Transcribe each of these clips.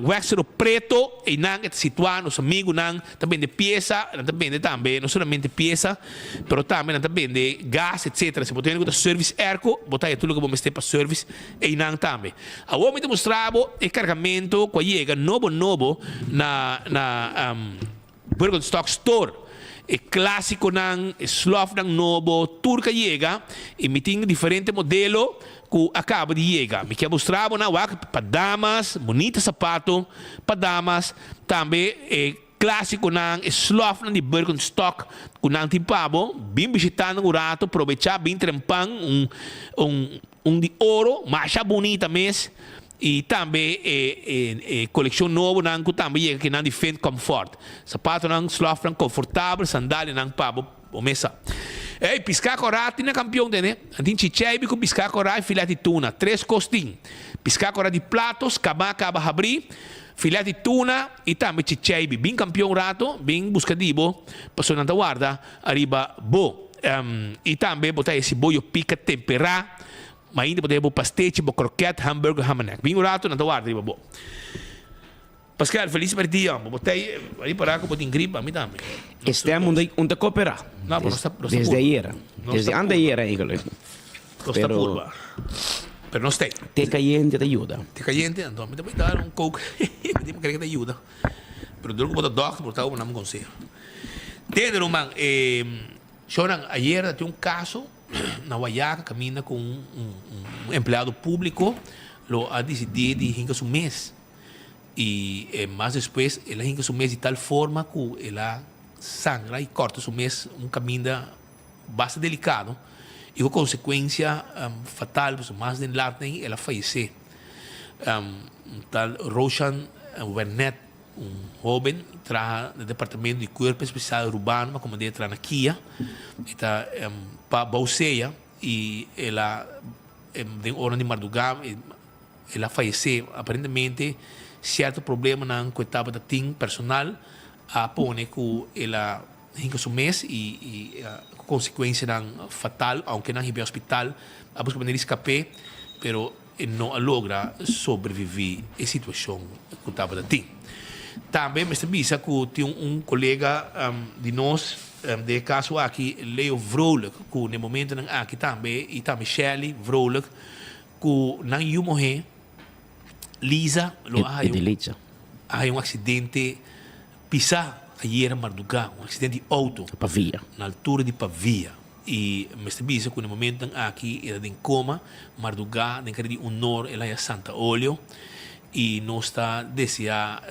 Weg Cerro Preto, einan e ta situá, nos amigunan ta bende piesa, nan ta bende tambe no solamente piesa, pero tambe nan ta bende gas etcetera. Si bo ta hende ku ta service airco, bo ta haya tur loke bo mester pa service einan tambe. Awor mi ta mustra bo e kargamento ku a yega nobo nobo na na Birkenstock Store. E klásikonan, e slòfnan nobo, tur ka yega i mi tin diferente modelo ku a kaba di yega. Mi ke mustra bo nan wak pa damas, bunita sapato pa damas, tambe e klásikonan, e slòfnan di Birkenstock ku nan tin pa bo. Bin bishitá nan un rato, probechá, bin trempan un un Un di oro masha bunita mes y tambe e e coleccion nobonan cu tambe yega kinan di Finn Comfort. Zapatonan, slofnan confortabel, sandalianan pa bo bo mesa. Ey, pisca cora tin na campeon tene. Nan tin chicheibi cu pisca cora y filet di tuna. Tres cos tin. Pisca cora di platos, caba caba habri, filet di tuna y tambe chicheibi. Bin campeon rato, bin busca di bo, pasobra nan ta warda ariba bo. I tambe bo ta hasi bo yo pika temperá, ma ainda bo ta hasi bo pastechi, bo kroket, hamburger, hamanek. Bin un rato nan ta warda riba bo. Pascal, felis merdia homber. Bo ta ripará ku bo tin grip, ami tambe. E stem un ta koperá. No, pero nos ta Desde purba. ayera. Nos Desde ta ante purba. ayera eigenlijk. Nos ta Pero purba. Pero nos ta ei. Te kayente ta yuda. Te kayente, anto mi ta bai dar un coke. Mi tin kere ku ta yuda. Pero dor ku bo ta dòkter bo ta duna mi konseho. Tende ruman, e shownan ayer a tin un kaso na Wayaca kaminda ku un un empleado públiko lo a disidí di hinka su mes i e mas despues el a hinka su mes di tal forma ku el a sangra i kòrta su mes un kaminda basta delikado i ku konsekuensia fatal pasobra mas den lat den el a fayesé. Un tal Roshan Wernet, un hoben traha na departamento di Cuerpo Especial Urbano, ma komand'é traha na kia, e ta pa bou sea i el a den ora di mardugá el a fayesé. Aparentemente sierto problemanan ku e tabata tin personal a pone ku el a hinka su mes i ku konsekuensianan fatal, ounke nan hib'é hospital a buska manera di skap'é, pero e no a logra sobreviví e situashon ku tabata tin. Tambe mester bisa ku tin un kolega di nos den e kaso aki, Leo Vrolijk, ku na e momentonan aki tambe i tambe Shelly Vrolijk ku nan yu muhé Liza lo a haña un aksidente pisá ayera mardugá, un aksidente di outo na altura di Pavia. I mester bisa ku na e momentonan aki e ta den koma, mardugá den kare di honor el a haña Santa Olio i nos ta deseá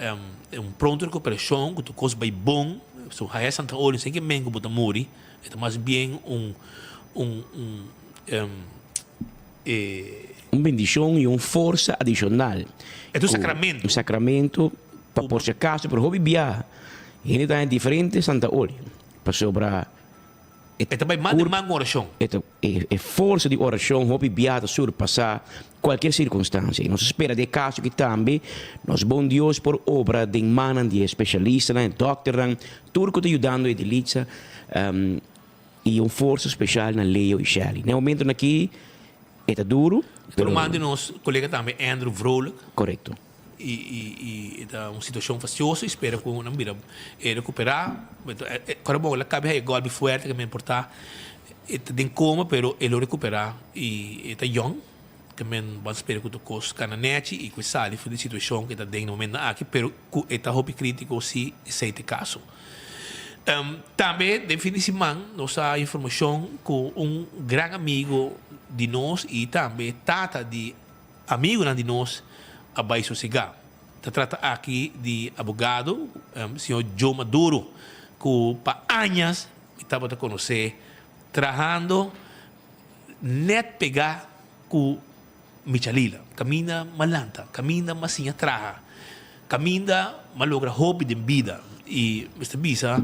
un pronto rekuperashon ku tur kos bai bon. So haña Santa Olio sin ke men ku bo ta muri, e ta mas bien un un un e. Un bendishon i un forsa adishonal. E ta un sakramento. Un sakramento pa por si akaso, pero hopi biaha hende ta haña diferente Santa Olio pasobra. E ta bai man den man ku orashon. E ta e forsa di orashon hopi bia ta surpasá kualkier sirkunstansia. I nos ta spera den e kaso aki tambe nos bon Dios por obra den mannan di e spesialistanan, e dòkternan, tur ku ta yudando Edilitza i un forsa spesial na Leo i Shelly. Na e momentonan aki e ta duru, E ta ruman di nos kolega tambe Andrew Vrolijk. Korekto. I e ta un situacion fastioso y spera cu nan bira e recupera. Ora bon el a cabe haya golpi fuerte que men por ta e ta den coma pero e lo recupera y e ta yong que men ban spera cu tur cos cana nechi y cu e sali for di situacion cu e ta den na momentonan aki pero cu e ta hopi critico si esey ta e caso. Tambe den fin di siman nos a informacion cu un gran amigo di nos y tambe tata di Amigunan di nos a bai sosegá. Ta trata aki di abogado señor Joe Maduro ku pa añas mi tabata konosé trahando nèt pegá ku Michalila. Kaminda m'a lanta, kaminda m'a siña traha, kaminda m'a logra hopi den bida. I mester bisa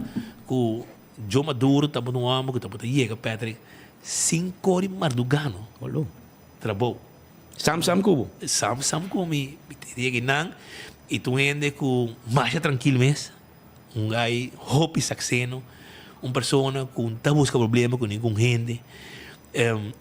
ku Joe Maduro tabata un hòmber ku tabata yega Patrick sin kore mardugá no. Trabou. Sam sam ku bo. Sam sam ku mi. Mi ta yega einan i ta un hende ku masha trankil mes. Un gai hopi sakseno. Un persona ku no ta buska problema ku ningun hende.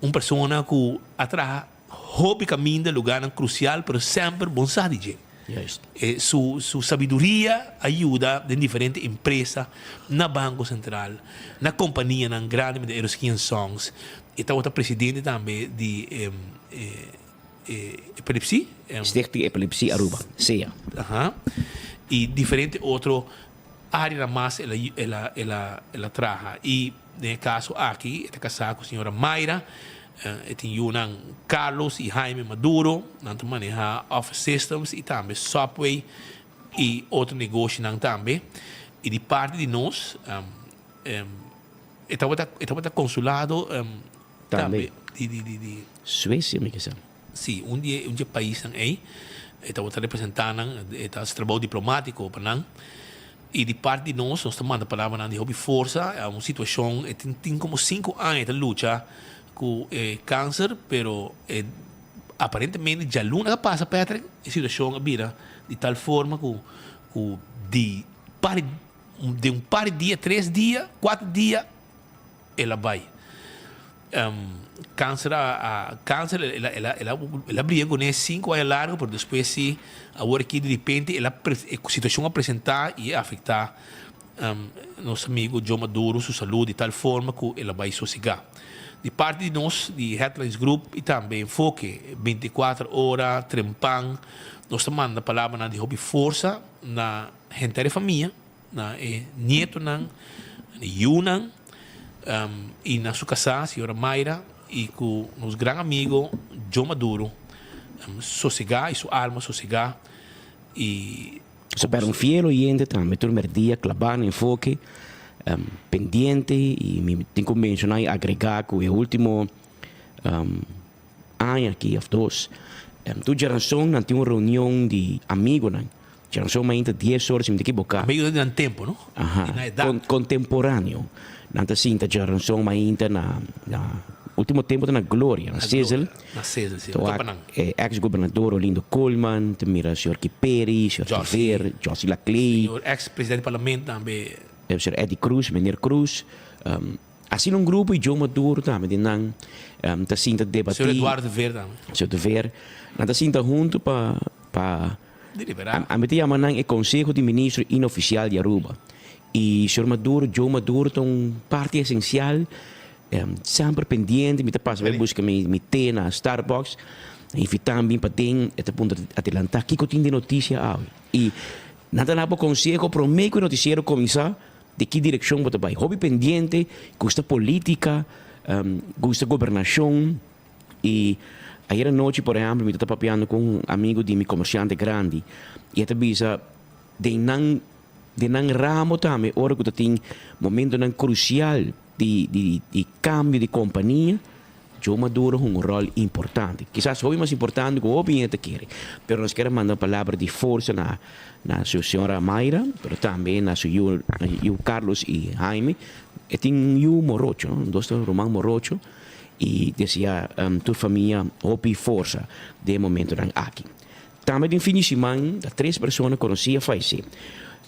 Un persona ku a traha hopi kaminda, lugarnan krusial, pero semper bon sa di dje. Juist. E su su sabiduria a yuda den diferente empresa, na Banco Central, na companianan grandi manera Eroski and Sons. E tabata presidente tambe di e e epilepsie. Stichting Epilepsie Aruba, SEA. Aha. Y diferente otro áreanan mas el a el a el a el a traha. Y den e caso aki e ta casá cu señora Mayra. E tin yunan Carlos y Jaime Maduro. Nan ta maneha Office Systems y tambe Subway y otro negoshinan tambe. Y di parti di nos e tabata e tabata consulado Tambe. Di di di di. Suecia mi ke sa. Si, un di e un di e paisnan ei e tabata representá nan, e ta hasi trabou diplomátiko pa nan. I di parti di nos, nos ta manda palabranan di hopi forsa a un situashon, e tin tin komo sinku aña e ta lucha ku e kanser, pero e aparentemente djaluna a pasa Patrick, e situashon a bira di tal forma ku ku di par di un par di dia, tres dia, kuater dia, El a bai. Cancer a cancer el a el a el a el a bria kuné sinku aña largo pero despues si awor aki diripente el a e situacion a presenta y a afecta nos amigo Joe Maduro su salud di tal forma ku el a bai sosega. Di parti di nos di Headlines Group y tambe Enfoke 24 ora Trempan nos ta manda palabranan di hopi forsa na henter e famia. Na e nietonan, na e yunan y na su casá señora Mayra y cu nos gran amigo Joe Maduro sosega y su alma sosega y. Nos a perde un fiel oyente tambe tur merdia clabá na enfoke pendiente y mi tin cu menciona y agrega cu e ultimo aña aki of dos tur djaranson nan tin un reunion di amigonan. Djaranson mainta dies ora si mi ta ekiboká. Amigo di nan tempu, no? Aha. Di nan edat. Kontemporáneo. Nan ta sinta djaranson mainta na na ultimo tempu ta na Gloria, na Sizzle. Na Sizzle, si. Topa nan. E eks gobernador Olindo Koolman, ta mira señor Kiperi, señor Gever, Jossy Laclay. Señor eks presidente di parlamento tambe. Señor Eddie Cruz, meneer Cruz. Asina un grupo y Joe Maduro tambe den nan ta sinta debatí. Señor Eduardo de Veer tambe. Señor de Veer. Nan ta sinta hunto pa pa. Deliberá. Ami ta yama nan e Conseho di Ministro Inoficial di Aruba. Y señor Maduro, Joe Maduro ta un parti esencial, semper pendiente, mi ta pasa bai busca mi mi te na Starbucks, invita mi bin paden, e ta puntra adelanta kico tin di noticia awe. Y nan ta duna bo conseho prome cu e noticiero cuminsa di ki direccion bo ta bai. Hopi pendiente, gusta politica, gusta gobernacion. Y ayer anochi por ehempel mi ta papiando cu un amigo di mi comerciante grandi y e ta bisa den nan den nan ramo tambe ora cu ta tin momentonan crucial di di di cambio di compania Joe Maduro hunga un rol importante kisas hopi mas importante cu hopi hende ta kere pero nos kier a manda un palabra di forsa na na su señora Mayra pero tambe na su yu na yu Carlos y Jaime e tin un yu morocho no dos ta ruman morocho. I desea tur famia hopi forsa den e momentonan aki. Tambe den fin di siman ta tres persona konosí a fayesé.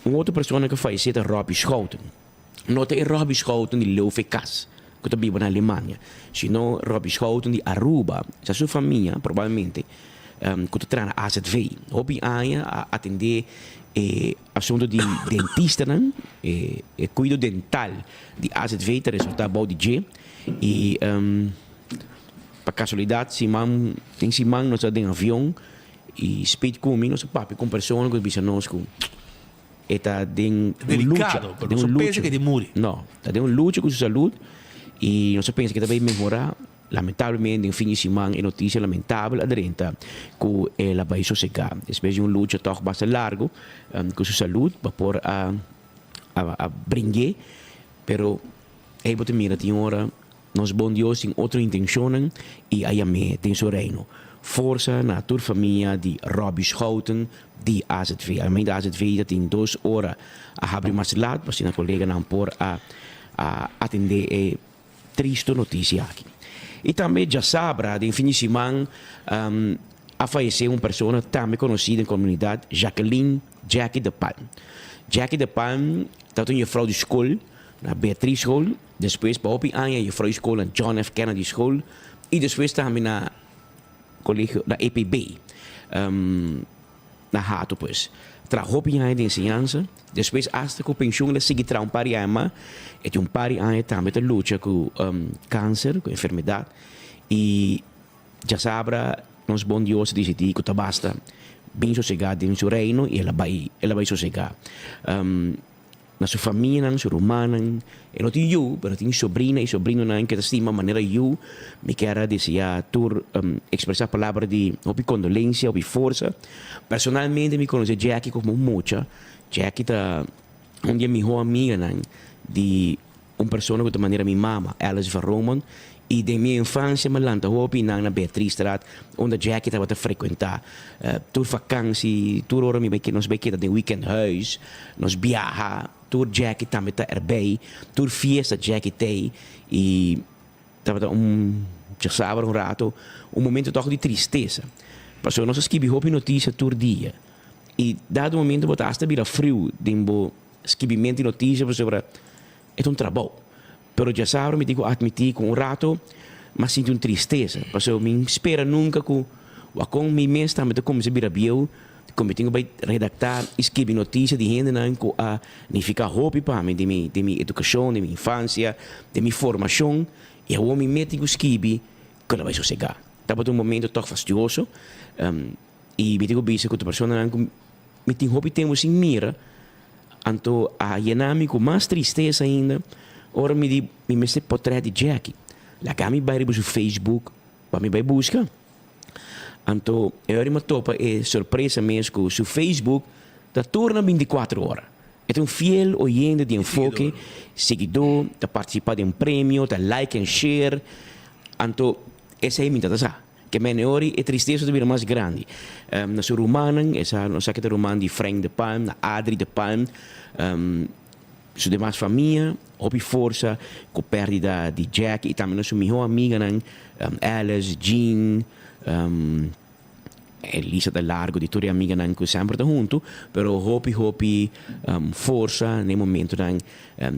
Un otro persona ku a fayesé ta Robbie Schouten. No ta e Robbie Schouten di Leuvekas ku ta biba na Alemania, sino Robbie Schouten di Aruba. Sa su famia probablemente ku ta traha na AZV. Hopi aña a atendé e asuntu di dentistanan, e kuido dental di AZV ta resultá bou di dje. I pa kasualidat siman den siman nos ta den avion i Speed ku mi nos a papia ku un persona ku ta bisa nos ku e ta den un lucha, Delikado, pero den nos un a pensa lucha. ku e ta muri. No, ta den un lucha ku su salud i nos a pensa ku e ta bay mehorá. Lamentablemente den fin di siman e notisia lamentabel a drenta ku el a bay sosegá despues di un lucha tòg basta largu ku su salud pa por a a bring'é pero Ey bo ta mira tin ora nos bon Dios tin otro intencionnan y a yam'é den su reino. Forsa na tur famia di Robbie Schouten di AZV. Almeen di AZV ta tin dos ora a habri mas laat pa asina coleganan por a a atende e tristo noticia aki. Y tambe djasabra den fin di siman a fayece un persona tambe conoci den comunidad Jacqueline Jackie de Palm. Jackie de Palm tabata un juffrouw di school Na Beatrice School, despues pa hopi aña Juffrouw School na John F. Kennedy School y despues tambe na colegio na EPB. Na Hato pues. Traha hopi aña den enseñansa, despues asta ku penshun el a sigui traha un par di aña mas, e tin un par di aña tambe ta lucha ku kanser, ku enfermedat, i djasabra nos bon Dios a disidí ku ta basta bin sosegá den su reino i el a bai, el a bai sosegá. Na su famianan, su rumannan. E no tin yu, pero tin sobrina i sobrinonan ke ta stima manera yu. Mi kier a deseá tur ekspresá palabra di hopi kondolensia, hopi forsa. Personalmente mi konosé Jackie komo un mucha. Jackie ta un di e mihó amiganan di un persona ku ta manera mi mama, Alice van Roman. I den mi infansia mi a lanta hopi nan na Beatricestraat unda Jackie tabata frekuentá. Tur vakansi, tur ora mi bai nos bai keda den weekendhuis, nos biaha, tur Jackie tambe ta erbei, tur fiesta Jackie t'ei i tabata un djasabra un rato, un momento tòg di tristesa. Pasobra nos a skibi hopi notisia tur dia i dado momento bo ta asta bira friu den bo skibimento di notisia pasobra e ta un trabou. Pero djasabra mi tin ku atmití ku un rato m'a sinti un tristesa, pasobra mi n spera nunka ku wakon mi mes tambe ta kuminsá bira bieu, ku mi tin ku bai redaktá i skibi notisia di hendenan ku a nifiká hopi pa mi den mi den mi edukashon, den mi infansia, den mi formashon, i awor mi mes tin ku skibi ku el a bai sosegá. Tabata un momento tòg fastioso i mi tin ku bisa ku ta personanan ku mi tin hopi tempu sin mira. Anto a yena mi ku mas tristesa ainda ora mi di mi mester potrèt di Jackie. Laga mi bai riba su Facebook pa mi bai buska. Anto e ora mi a topa e sorpresa mes ku su Facebook ta tur na bintikuater ora. E ta un fiel oyente di Enfoke, siguidó, ta partisipá den premio, ta like en share. Anto esei mi ta ta sa. Ke mene ori e tristesa ta bira mas grandi. Na su rumannan, e sa nos sa ke ta ruman di Frank de Palm, na Adri de Palm, su demas famia, hopi forsa ku pèrdida di Jack i tambe na su mihó amiganan, Alice, Jean, e lista ta largu di tur e amiganan ku semper ta huntu, pero hopi hopi forsa na e momentunan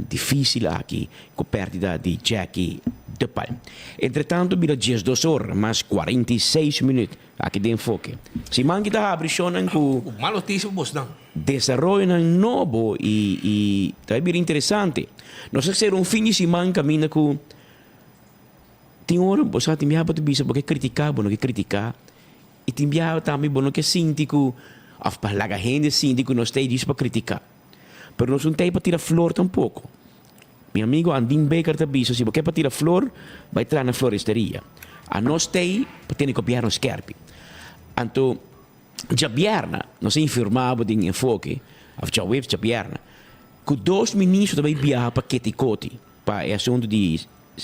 difícil aki cu pérdida di Jackie de Palm. Entretanto bira diesdos or mas 46 minuut aki den Enfoke. Siman ki ta habri shownan cu. Cu mal noticia pa bosnan. Desaroyonan nobo y y ta bira interesante. Nos a ser un fin di siman caminda cu tin ora bo sa tin biaha bo ta bisa bo ke critica bo no ke critica y tin biaha tambe bo no ke sinti cu of pa laga hende sinti cu nos ta ei djis pa critica. Pero nos un tei pa tira flor tampoco. Mi amigo Andin Baker ta bisa si bo ke pa tira flor, bai traha na floresteria. Anos tei pa tene gobierno skerpi. Anto djabierna nos a informa bo den Enfoke, of djaweps djabierna, ku dos ministro ta bai biaha pa Ketikoti pa e asunto di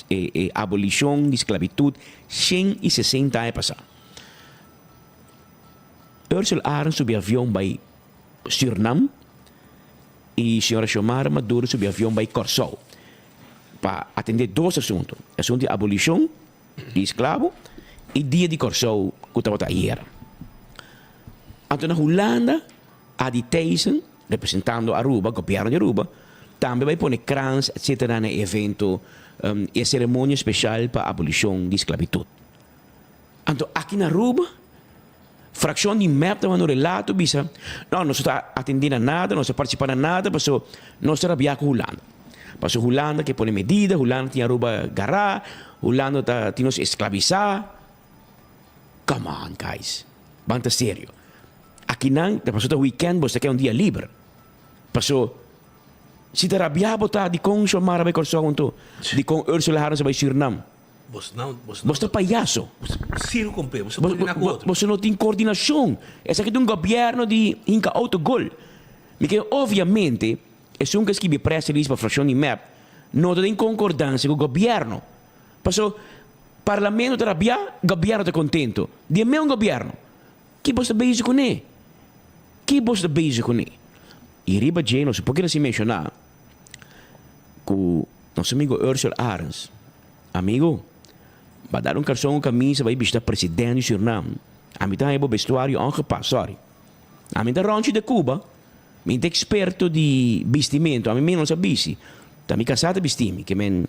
e abolishon di sklabitut 160 aña pasa. Ursel Arends subi avion bai Surnam y señora Xiomara Maduro subi avion bay Corsou pa atende dos asunto, asunto di abolicion di esclavo y dia di Corsou cu tabata ayer. Anto na Hulanda Adi Thijssen representando Aruba, gobierno di Aruba, tambe bay pone krans etcetera na e evento y e ceremonia special pa abolicion di esclavitud. Anto aki na Aruba Fraccion di mep ta manda un relato bisa, no, nos no ta atendé na nada, nos no ta participá na nada paso nos ta rabiá ku Hulanda. Paso Hulanda ke pone medida, Hulanda tin Aruba gará, Hulanda ta tin nos esclavisá. Come on guys, ban ta serio. Akinan ta paso ta weekend bo ta keda un dia liber. Paso si ta rabiá bo ta dikon Xiomara bai Kòrsou anto? Dikon Ursula Harms a bai Surinam? Bos ta payaso. Boso no tin coordinacion. Esaki ta un gobierno di hinca autogol. Mi ke obviamente esun ke skibi press release pa fraccion di mep no ta den concordancia cu gobierno. Paso parlamento ta rabia, gobierno ta contento. Di e meun gobierno. Ki bos ta bezig cune? Ki bos ta bezig cune? Y riba dje nos por keda sin menciona cu nos amigo Ursel Arends. Amigo, ba dar un karson un kamisa bai bishita president di Surinam. Ami ta haña bo bestuario ongepas, sorry. Ami ta Ronchi de Cuba, mi ta experto di bistimento, ami mi no sa bisti. Ta mi kasá ta bisti mi, ke men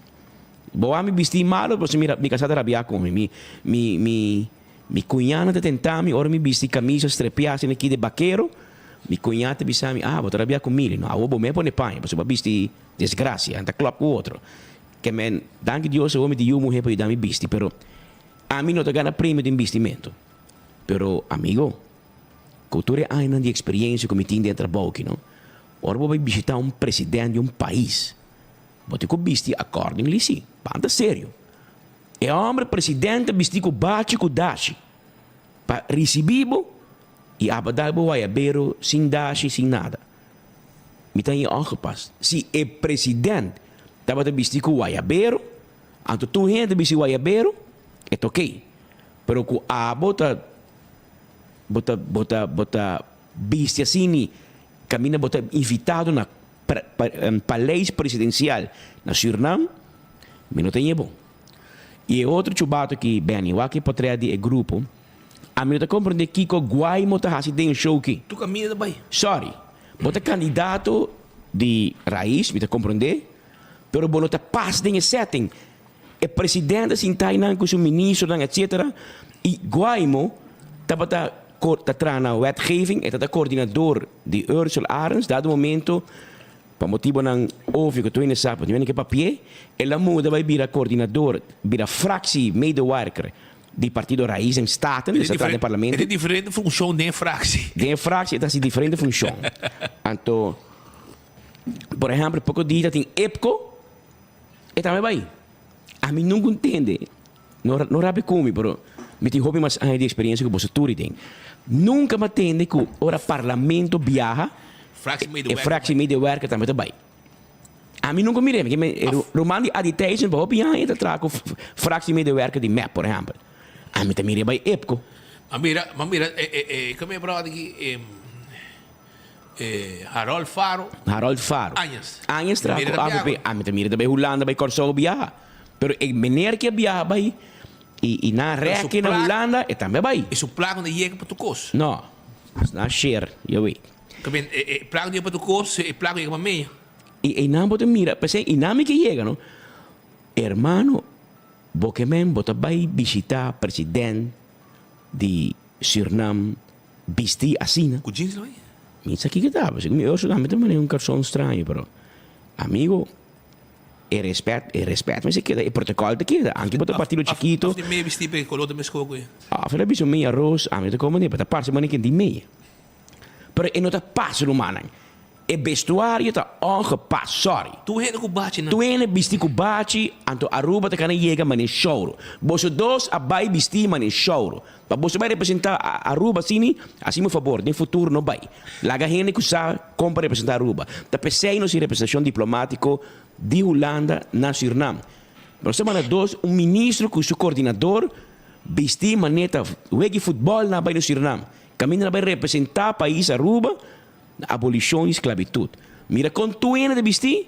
bo wak mi bisti malo, pasobra mi mi kasá ta rabia ku mi. Mi mi mi. Mi cuñanan ta tenta mi ora mi bisti camisa strepia asina aki de bakero, mi cuña ta bisa mi, ah, bo ta rabia cu Mili. No, awo bo me pone paña pasobra bo a bisti desgracia, nan ta klop cu otro. Ke men, danki Dios awo mi tin yu muhe pa yuda mi bisti, pero ami no ta gana premio den bistimento. Pero, amigo, cu tur e añanan di experiencia cu mi tin den trabou aki, no, ora bo bay bishita un president di un pais, bo tin cu bisti accordingly, si, ban ta serio. E homber president ta bisti cu bachi cu dashi pa ricibi bo y aba dal bo wayabero sin dashi, sin nada. Mi ta haña ongepast. Si e president tabata bisti cu wayabero, anto tur hende ta bisti wayabero, e ta ok. Pero cu abo ta bo ta bo ta bo ta bisti asini caminda bo ta invitado na paleis presidencial na Surinam, mi no ta ñe bon. Y e otro chubato ki Benny, wak e potret di e grupo, ami no ta comprende kico Guaimo ta haci den e show ki. Tu caminda ta bay. Sorry, bo ta candidato di Raiz, mi ta comprende, pero bo no ta pas den e setting. E presidente sinta einan cu su ministronan etcetera y Guaimo tabata ta traha na wetgeving, e ta ta coordinador di Ursel Arends, dado momento pa motibonan obvio cu tur hende sa, pasobra mi ke papi'é, el a muda bay bira coordinador, bira fractie medewerker di partido Raiz den Staten, dus a traha den parlamento. E tin diferente funcion den e fractie. Den e fractie e ta haci diferente funcion. Anto, por ehempel, poco dia ta tin EPCO. E tambe bai. Ami nunca ntende. No no rabia cu mi, pero mi tin hopi mas aña di experiencia cu boso tur i den. Nunca mi a tende cu ora parlamento biaha, e fractie medewerker tambe ta bai. Ami nunca mira. Mi e ruman di Adi Thijssen pa hopi aña ta traha cu fractie medewerker di mep, por ehempel. Ami ta mira e bai EPCO. Ma mira, ma mira e e e, como e brother aki e. Harold Faro. Harold Faro. Añas. Añas traha ku avp. Ami ta mira ta bai Hulanda bai Kòrsou biaha. Pero e meneer ke a biaha bai i nan rèk na Hulanda e tambe a bai. E su plak no ta yega pa tur kos. No. Nan share, je weet. E plak no yega pa tur kos, e plak no yega pa meña. I einan bo ta mira, p'esei einan mi ke yega no. Hermano, bo ke men bo ta bai bishita president di Surnam Bisti asina. Ku jeans lo ei? Mi sa kiko ta, pasobra mi oso tambe ta manera un karson straño, pero amigo, e respet, e respet mester keda, e protokòl ta keda, anke bo ta partido chikito. Of di mei bisti pa e koló ta meskó ku e. Of el a bisa un mei aros, ami no ta kome pa ta parse manera ken di mei. Pero e no ta pas rumannan. E bestuario ta ongepas, sorry. Tur hende ku bachi nan. Tur hende bisti ku bachi, anto Aruba ta kana yega manera shouro. Boso dos a bai bisti manera shouro. Pa boso bai representa Aruba asini, hasi mi fabor, den futuro no bai. Laga hende ku sa kon pa representa Aruba. Ta p'esei nos tin representashon diplomatiko di Hulanda na Surnam. Nos ta manda dos, un ministro ku su koordinador bisti manera ta wega di futbòl nan a bai na Surnam. Kaminda nan a bai representa pais Aruba. Na abolishon di sklabitut. Mira kon tur hende ta bistí,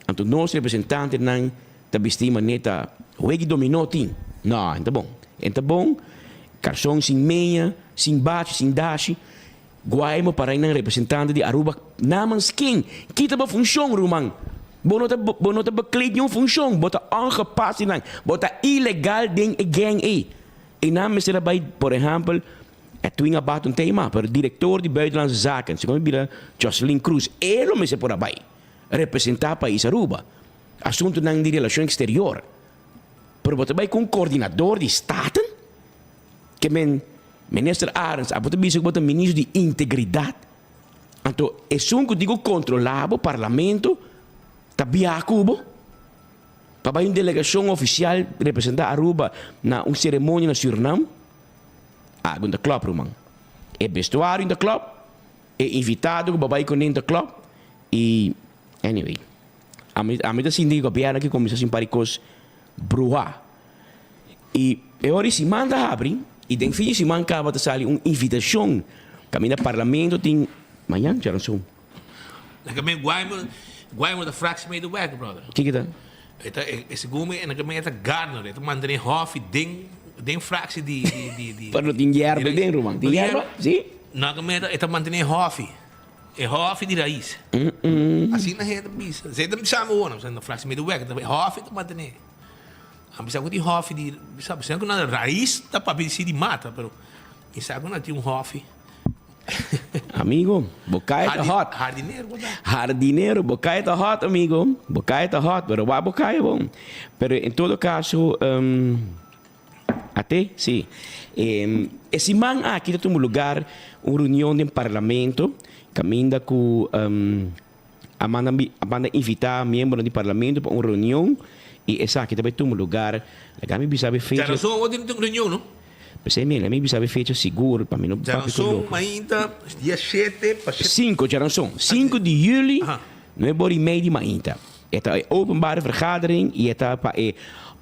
anto nos representantenan ta bistí manera ta wegi dominó tin. No, en ta bon. En ta bon, karson sin meña, sin bachi, sin dashi. Guaimo pa reinan representante di Aruba namens ken? Ki ta bo funshon, ruman? Bo no ta bo no ta bekleed niun funshon, bo ta ongepast di nan, bo ta ilegal den e gang ei. Einan mester a bai, por ehèmpel, E twin a bata un tema, pero director di Buitenlandse Zaken, segun mi bira Jocelyn Cruz, e lo mester por a bai representa pais Aruba, asuntonan di relacion exterior. Pero bo ta bai cu un coordinador di Staten? Ke men, Minister Arends, abo ta bisa cu bo ta ministro di integridad, anto esun cu tin cu controla bo, Parlamento, ta biaha cu bo pa bai un delegacion oficial representa Aruba na un ceremonia na Surinam? Agu ta klòp ruman. E bestuario ta klòp, e invitado ku bo bai kuné ta klòp i anyway. Ami ami ta sinti ku gobièrnu aki kuminsá sin par di kos bruhá. I e ora di siman ta habri i den fin di siman kaba ta sali un invitashon kaminda parlamento tin mañan djaranson. Na kaminda Guaymo, Guaymo ta fractie medewerker brother. Kiko ta? E ta e segun mi na kaminda e ta gardener, e ta mantene hofi den den fractie di di di di. Pero no tin yerba den ruman, tin yerba? Si? Na kaminda e ta mantene hofi, e hofi di rais. Asina hende ta bisa, esei ta bisa mi awor, na fractie medewerker, e hofi ta mantene. A bisa ku tin hòfi di, bisa bisa ku nan rais ta papia di si di mata, pero mi sa ku nan tin un hòfi. Amigo, bo kai ta hot. Hardinero bo ta. Hardinero, bo kai ta hot, amigo. Bo kai ta hot, pero wak bo kai bon. Pero en todo caso, ate, si. E siman aki ta tuma lugar un reunion den parlamento kaminda ku A manda a manda invitá miembronan di parlamento pa un reunion i esaki ta bai tuma lugar. Laga mi bisa bo e fecha. Djarason awor tin un reunion, no? P'esei mi, laga mi bisa bo e fecha sigur pa mi no papia ku Djarason loko. mainta dia shete pa shete. Sinku, djarason, sinku di juli, nuebe ora i mei di mainta. E ta e openbare vergadering i e ta pa e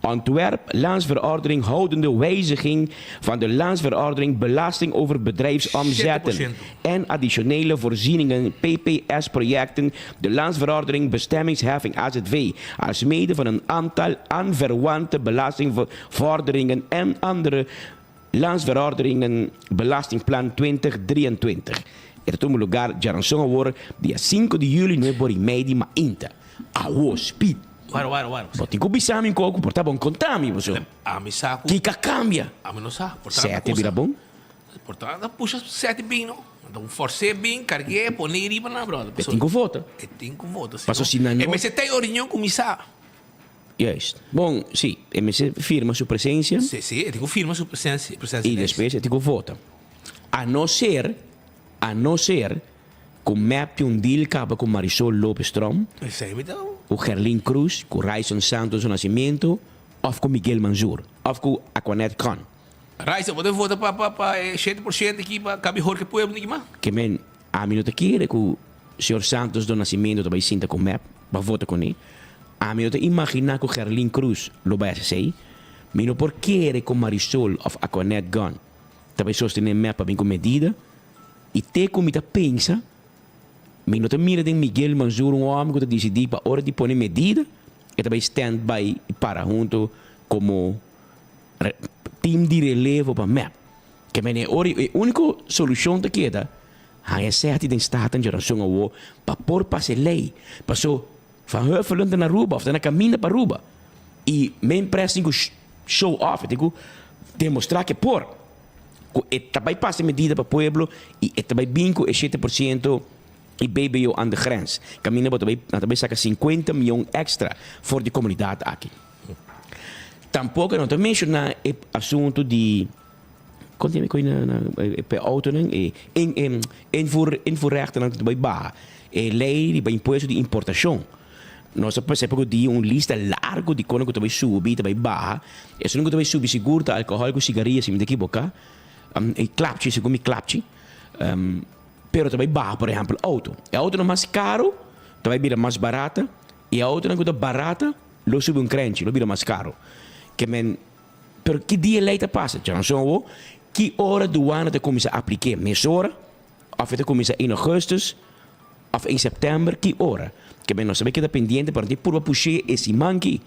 Ontwerp Landsverordening houdende wijziging van de Landsverordening Belasting over Bedrijfsomzetten en additionele voorzieningen PPS-projecten, de Landsverordening Bestemmingsheffing AZV, alsmede van een aantal aanverwante belastingvorderingen en andere Landsverordeningen Belastingplan 2023. E ta tuma lugar djaranson awor dia sinku di juli nuebe ora i mei di mainta. Awo Speed. Wara wara wara. Bo tin ku bisa mi un koko por ta bon konta mi boso. Ami sa ku. Kiko a kambia? Ami no sa. Por ta Sete bira bon? Por ta nan pusha sete bin no. Nan ta un fors'é bin karg'é pon'é riba nan brother. E tin ku vota. E tin ku vota. Paso si nan no. E mester ta e reunion kuminsá. Juist. Bon, si, e mester firma su presencia. Si, si, e tin cu firma su presencia, presencia Y despues e tin cu vota. A no ser, a no ser cu mep tin un deal caba cu Marisol Lopez Tromp, Esey mi ta. cu Gerlin Cruz, cu Ryson Santos do Nascimento of cu Miguel Manzur of cu Aquanet Khan. Ryson, bo ta vota pa, pa, pa e 7% aki pa cabi Jorge Pueblo ni kima? Ke men, Ami no ta kere ku señor Santos do Nascimento ta bai sinta ku mep pa vota kuné. Ami no ta imaginá ku Gerlin Cruz lo bai hasi esei. Mi no por kere ku Marisol òf Aquanette Gunn ta bai sostené mep pa bin ku medida. I te ku mi ta pensa, mi no ta mira den Miguel Manzur un hòmber ku ta disidí pa ora di pone medida e ta bai stand by i para huntu komo team di relevo pa mep. Ke mene ora e úniko solushon ta keda haña sèti den Staten djarason awo pa por pasa e lei. Paso Van Huffelen ta na Aruba òf ta na kaminda pa Aruba i men pres tin ku show off, e tin ku demostrá ke por ku e ta bai pasa e medida pa pueblo i e ta bai bin ku e 7% i BBO aan de grens. Kaminda bo ta bai nan ta bai saka 50 mion èkstra for di komunidat aki. Tampoco no ta menciona e asunto di con tin cu na na pe autonan e invoer invoerrechtennan cu ta bay baha e ley riba impuesto di importacion. Nos a pasa por di un lista largo di con cu ta bay subi ta bay baha. Esun cu ta bay subi sigur ta alcohol cu cigaria si mi ta ekiboca e klapchi segun mi klapchi pero ta bay baha por ehempel auto. E autonan mas caro ta bay bira mas barata y e autonan cu ta barata Lo subi un krenchi, lo bira mas karo. Ke men, pero ki dia e lei ta pasa? Djanson awo, ki ora duana ta kuminsá aplik'é? Mesora? Òf e ta kuminsá in augustus? Òf in sèptèmber? Ki ora? Ke men, nos ta bai keda pendiente pa no tin purba push'é e siman ki.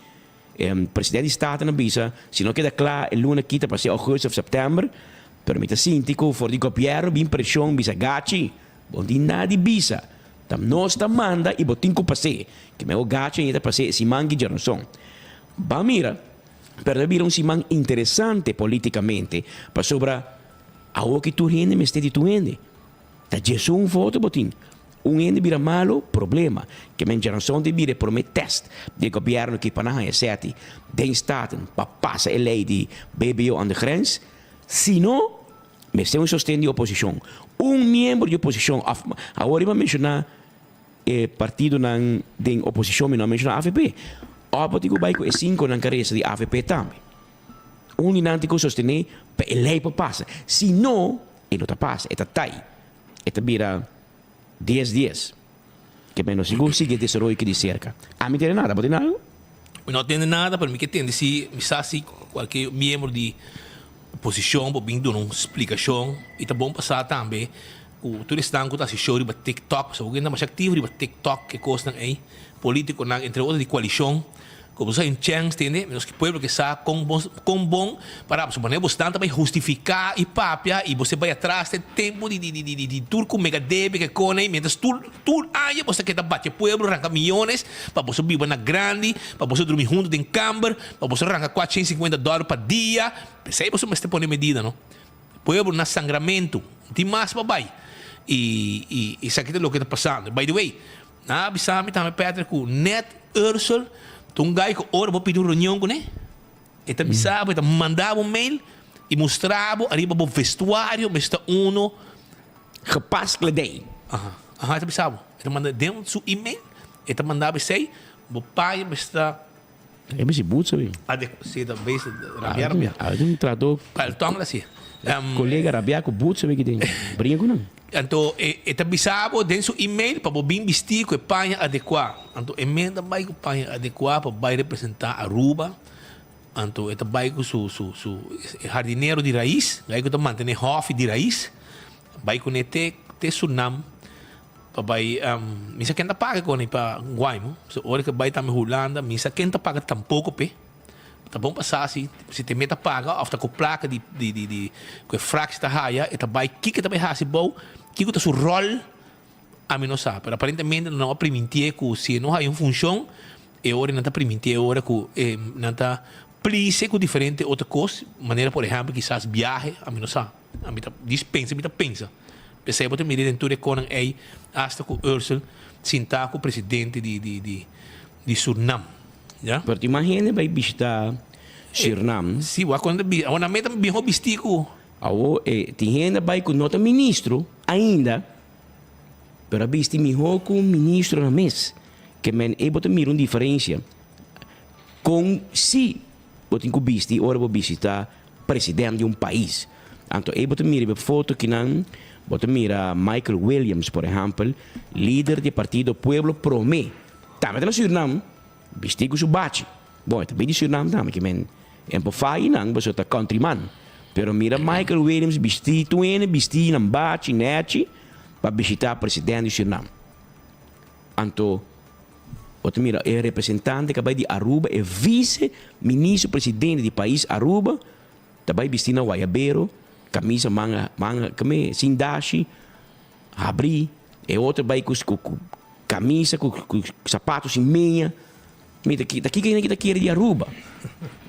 E presidente di Staten a bisa, si no keda kla e luna ki ta pas'é augustus òf sèptèmber, pero mi ta sinti ku for di gobièrnu bin preshon bisa gachi. Bo no tin nada di bisa. Ta nos ta manda i bo tin ku pas'é. Ke mehor gacha i ta pas'é e siman ki djaranson. Ban mira, pero ta bira un siman interesante politikamente, pasobra awor ki tur hende mester di tur hende. Ta djesun voto bo tin. Un hende bira malo, problema. Ke men djaranson ta bira e promé tèst di e gobièrnu ki pa nan haña sèti den Staten pa pasa e lei di BBO aan de grens. Si no, Mester un sosten di oposishon. Un miembro di oposishon of awor riba menshoná e partidonan den oposishon mi no a menshoná avp. Of bo tin ku bai ku e sinkonan karesa di avp tambe. Un di nan tin ku sostené pa e lei por pasa. Si no, e no ta pasa, e ta tai. E ta bira dies dies. Ke men no sigur sigui e desaroyo aki di serka. Ami tende nada, bo tende algu? Mi no tende nada, pero mi ke tende si mi sa si kualke miembro di oposishon por bin duna un splikashon. I ta bon pa sa tambe ku tur esnan ku ta hasi show riba TikTok, pasobra ku hende ta masha aktivo riba TikTok, e kosnan ei, politikonan entre otro di koalishon. Ku boso hay un chèns tende, nos ki pueblo ke sa kon bon kon bon para boso manera boso ta bai hustifiká i papia i boso bai atras te tempu di di di di di tur ku mega debe ke kone mientras tur tur aña boso ta keda bati e pueblo ranka miyones pa boso biba na grandi pa boso drumi huntu den kamber pa boso ranka 450 dòler pa dia p'esei boso mester pone medida no. Pueblo na sangramentu no tin mas pa bai i i esaki ta loke ta pasando by the way. Nan a bisa mi tambe Patrick ku Ned Ursel ta un guy ku ora bo pidi un reunion kuné e ta bisa bo e ta manda bo un mail i mustra bo ariba bo vestuario mester ta uno Gepast kledij. Aha aha e ta bisa bo e ta manda den su email e ta manda bo esei bo paña mester ta E bisti boots abi. Adekua si ta bes rabia rabia. Abi un trato. Paltong la si. Kolega rabia ku boots abi ki tin. Bringa ku nan. Anto e ta bisa bo den su email pa bo bin bisti ku e paña adekua. Anto e men ta bai ku paña adekua pa bai representa Aruba. Anto e ta bai ku su su su e hardinero di rais, gai ku ta mantene hòfi di rais, bai kuné te te Surnam. Pa bai mi sa ken ta paga con pa Guaymo so ora ke bai tambe Hulanda mi sa ken ta paga tampoco p'e ta bon pa sa si si te meta paga of ta cu placa di di di di cu e fractie ta haya e ta bai kiko e ta bai haci bou kiko ta su rol ami no sa pero aparentemente nan a priminti'e cu si e no haya un funcion e ora nan ta priminti'e e ora cu e nan ta please cu diferente otro cos manera por ehempel kisas biahe ami no sa. Ami ta dis pensa, mi ta pensa. P'esei bo ta mira den tur e konan ei, asta ku Ursel sintá ku presidente di di di di Surnam. Ya. Pero tin mas hende bai bishitá Surnam. Si, wak kon ta bi, awor nan meta mihó bistí ku. Awor e tin hende bai ku no ta ministro ainda, pero a bisti mihó ku ministronan mes. Ke men ei bo ta mira un diferensia kon si bo tin ku bisti ora bo bishitá president di un pais. Anto ey bo ta mira riba e foto kinan, bo ta mira Michael Williams por ehempel, lider di e partido Pueblo Prome, tambe ta na Surinam, bisti cu su bachi. Bon, e ta bin di Surinam tambe, ki men en por faya nan pasobra ta countryman. Pero mira Michael Williams bisti, tur hende bisti nan bachi nechi pa bishita president di Surinam. Anto bo ta mira e representante ka bai di Aruba, e vice ministro presidente di pais Aruba ta bai bisti na wayabero, camisa manga manga kome sin dashi, habri, e otro bai ku ku camisa ku ku sapato sin meña. Mi ta ta kiko hende ta kere di Aruba?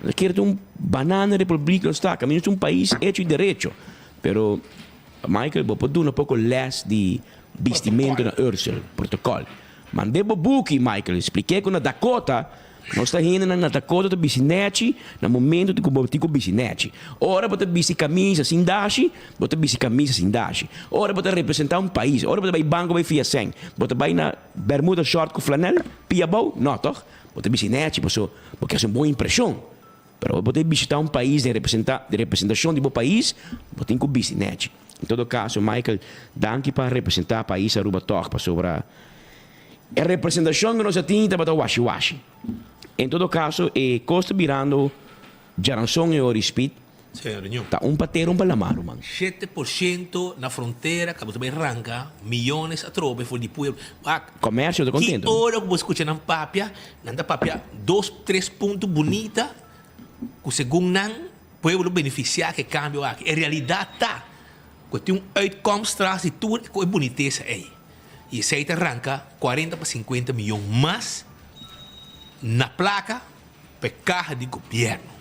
Ta kere ta un banana republiek nos ta, kaminda nos ta un pais hecho y derecho. Pero Michael bo por duna poko les di Bistimentu na Ursel, protocol. Mand'é bo buki, Michael, splik'é ku na Dakota nos ta hendenan na Dakota ta bisti nèchi na momentu ku bo tin ku bisti nèchi. Ora bo ta bisti kamisa sin dashi, bo ta bisti kamisa sin dashi. Ora bo ta representá un pais, ora bo ta bai banko bai fia sèn, bo ta bai na bermuda short ku flanèl pia abou? No tòg? Bo ta bisti nèchi pasobra bo ke hasi un bon impreshon. Pero bo ta bishita un pais den representa den representacion di bo pais, bo tin cu bisti nechi. En todo caso, Michael, danki pa representa pais Aruba toch, pasobra e representacion cu nos a tin tabata washi washi. En todo caso, e cos ta birando djaranson e ora Speed, ta un pa tera un pa lama, ruman. 7% na frontera ka bo ta bay ranca miyones atrobe for di pueblo. Wak, Comercio ta ki contento. ora cu bo scucha nan papia, Nan ta papia dos tres punto bunita ku segun nan pueblo lo benefisiá ku e kambio aki. E realidat ta ku tin un uitkomst tras di tur e bunitesa ei. I esei ta ranka kuarenta pa sinkuenta miyon mas na plaka pa e kaha di gobièrnu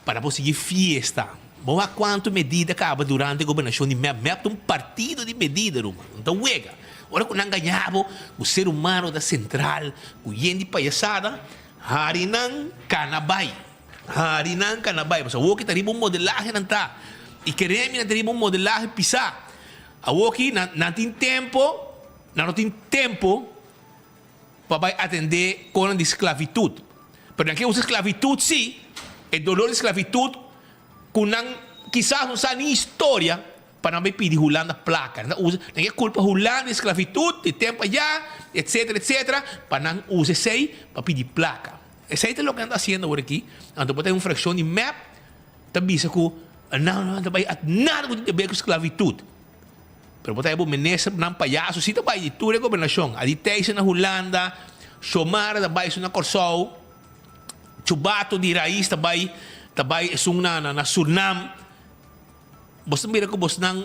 pa nan por sigui fiesta. Bo wak kuantu medida kaba durante gobernashon di mep. Mep ta un partido di medida ruman, no ta wega. Ora ku nan gaña bo ku ser humano ta sentral, ku yen di payasada, hari nan kana bai. Hari nan kana bai. Pasobra awoki ta riba un modelahe nan ta. I kere mi nan ta riba un modelahe pisá. Awoki nan nan tin tempo, nan no tin tempo pa bai atendé konan di sklavitut. Pero nan ke usa sklavitut sí, e dolor di sklavitut ku nan kisas no sa ni historia pa nan bai pidi Hulanda plaka. Nan ta usa, nan ke kulpa Hulanda di sklavitut di tempu ayá, etsetera, etsetera, pa nan usa esei pa pidi plaka. Esei ta loke nan ta hasiendo awor aki. Anto bo ta un frakshon di mep ta bisa ku nan no ta bai nada ku tin ke ber ku sklavitut. Pero bo ta haya bo minister nan payaso si ta bai di tur e gobernashon. Adi Thijssen na Hulanda, Xiomara ta bai su na Kòrsou. Chubato di rais ta bai ta bai esun na na Surnam. Boso ta mira ku bosnan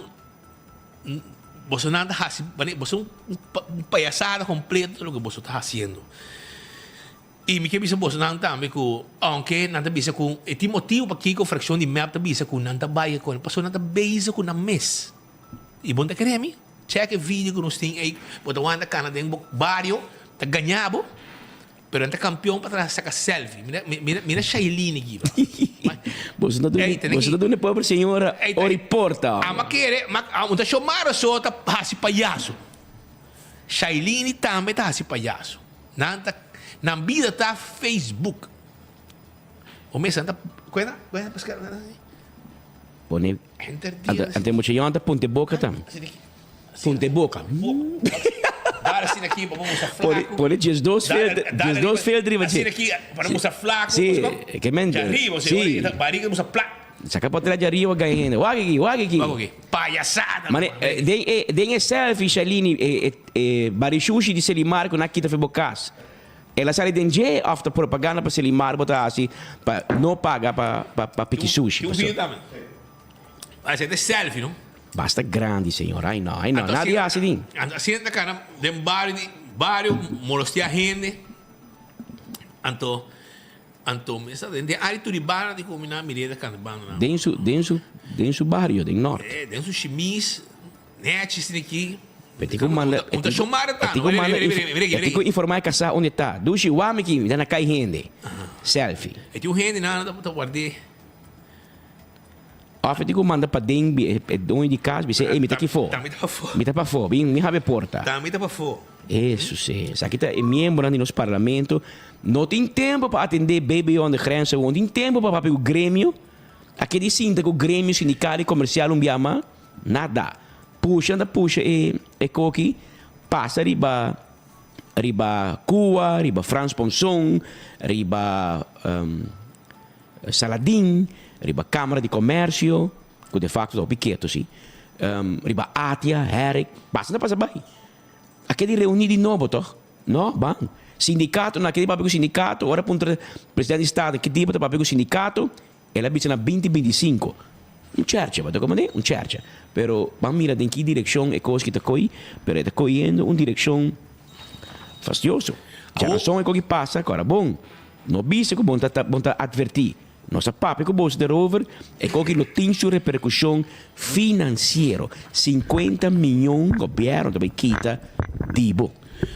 bosonan ta hasi manera boso un payasada kompleto loke boso ta hasiendo. I mi ke bisa bosonan tambe ku ounke nan ta bisa ku e tin motibu pakiko frakshon di mep ta bisa ku nan ta bai akor pasobra nan ta bezig ku nan mes. I bo no ta kere mi? Chèk e video ku nos tin ei bo ta wanta kana den bo bario ta gaña bo. Pero nan ta campeon pa traha saca selfie. Mira, mira, mira Shailene aquí, bro. Boso ta duna, boso ta duna e pobre señora ora y porta. Ama kere, ma, un ta Xiomara so ta haci payaso. Shailene tambe ta haci payaso. Nan ta, nan bida ta Facebook. O mes nan ta, cuena, cuena, pesca, Pone, ante mucha yon ta punta e boca tam. Punta e boca. Dar asina aki pa bo musa flaco. Pone 12 filter, 12 filter riba dje. Asina aki pa musa flaco. Si, ke mente. Dje ariba, si. Bariga musa plak. Saka potret dje ariba gay hende. Wak aki, wak aki. Wak aki. Payasada. Mane, den e, den e selfie Shalini, e, e, barishushi di Selimar ku nan a kita for bo kas. El a sali den dje of ta propaganda pa Selimar bo ta hasi pa no paga pa, pa, pa piki sushi. Tin un video tambe. Esei ta e selfie no. Basta grandi señor ay no ay no nadie haci din. Anto asina ta cana den bario di bario molestia hende anto anto mi sa den área Turibana di cu mi nan mir'é ta cana banda nan. Den su den su den su bario den nort. Eh den su shimis nechi asina aki. E tin cu manda Un ta shomara e tin cu manda e tin cu informa e casa unda e ta dushi wami aki mi ta na cay hende selfie. E tin un hende nan ta ward'é. Of e tin ku manda paden bi e doño di kas bis'é, Ey, mi ta kifó. Ta mi ta pafó. Mi ta pafó. Bin, mi habi e porta. Ta mi ta pafó. Hesus, eh. Esaki ta e miembronan di nos parlamento. No tin tempo pa atendé BBO aan de grens awo. No tin tempo pa papia ku gremio. A ke di sinta ku gremio sindikal i komersial un bia mas? Nada. Pusha nan ta pusha e e koki pasa riba riba Cuba, riba Frans Ponson, riba Saladin, riba Camara di Comercio, cu de facto ta hopi keto si, riba Atia, Herrick, basta ta pasa bay. A keda reuni di nobo toch? No, ban. Sindicato, nan a keda papia cu sindicato, ora puntra presidente di Staten ki dia bo ta papia cu sindicato, el a bisa na binti binti i sinku. Un chercha, bo ta comprende? Un chercha. Pero ban mira den ki direccion e cos ki ta coy, pero e ta coyendo un direccion fastioso. Djarason e cos ki pasa, cu ora bon. No bisa ku bo ta bo ta atvertí. Nos a papia ku boso derover, e koki lo tin su reperkushon finansiero. Sinkuenta miyon gobièrnu ta bai kita di bo.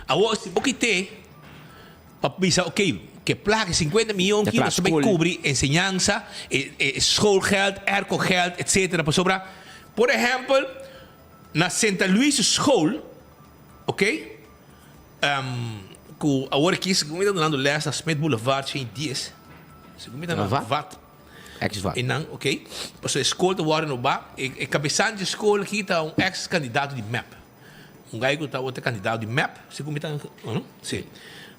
Awor si bo kit'é pa bisa ok, ke plaka sinkuenta miyon ki nos ta bai kubri enseñansa, e e schoolgeld, aircogeld, etcetera pasobra por ehèmpel na Senta Luis school ok, Ku awor aki segun mi ta dunando les na Smith Boulevard 110, segun mi ta na vat. Ex vat. Einan, ok. Pasobra e skol ta wòrdu renobá. E kabesante di e skol aki ta un ex kandidato di mep. Un gai ku tabata kandidato di mep, segun mi ta, no? Si.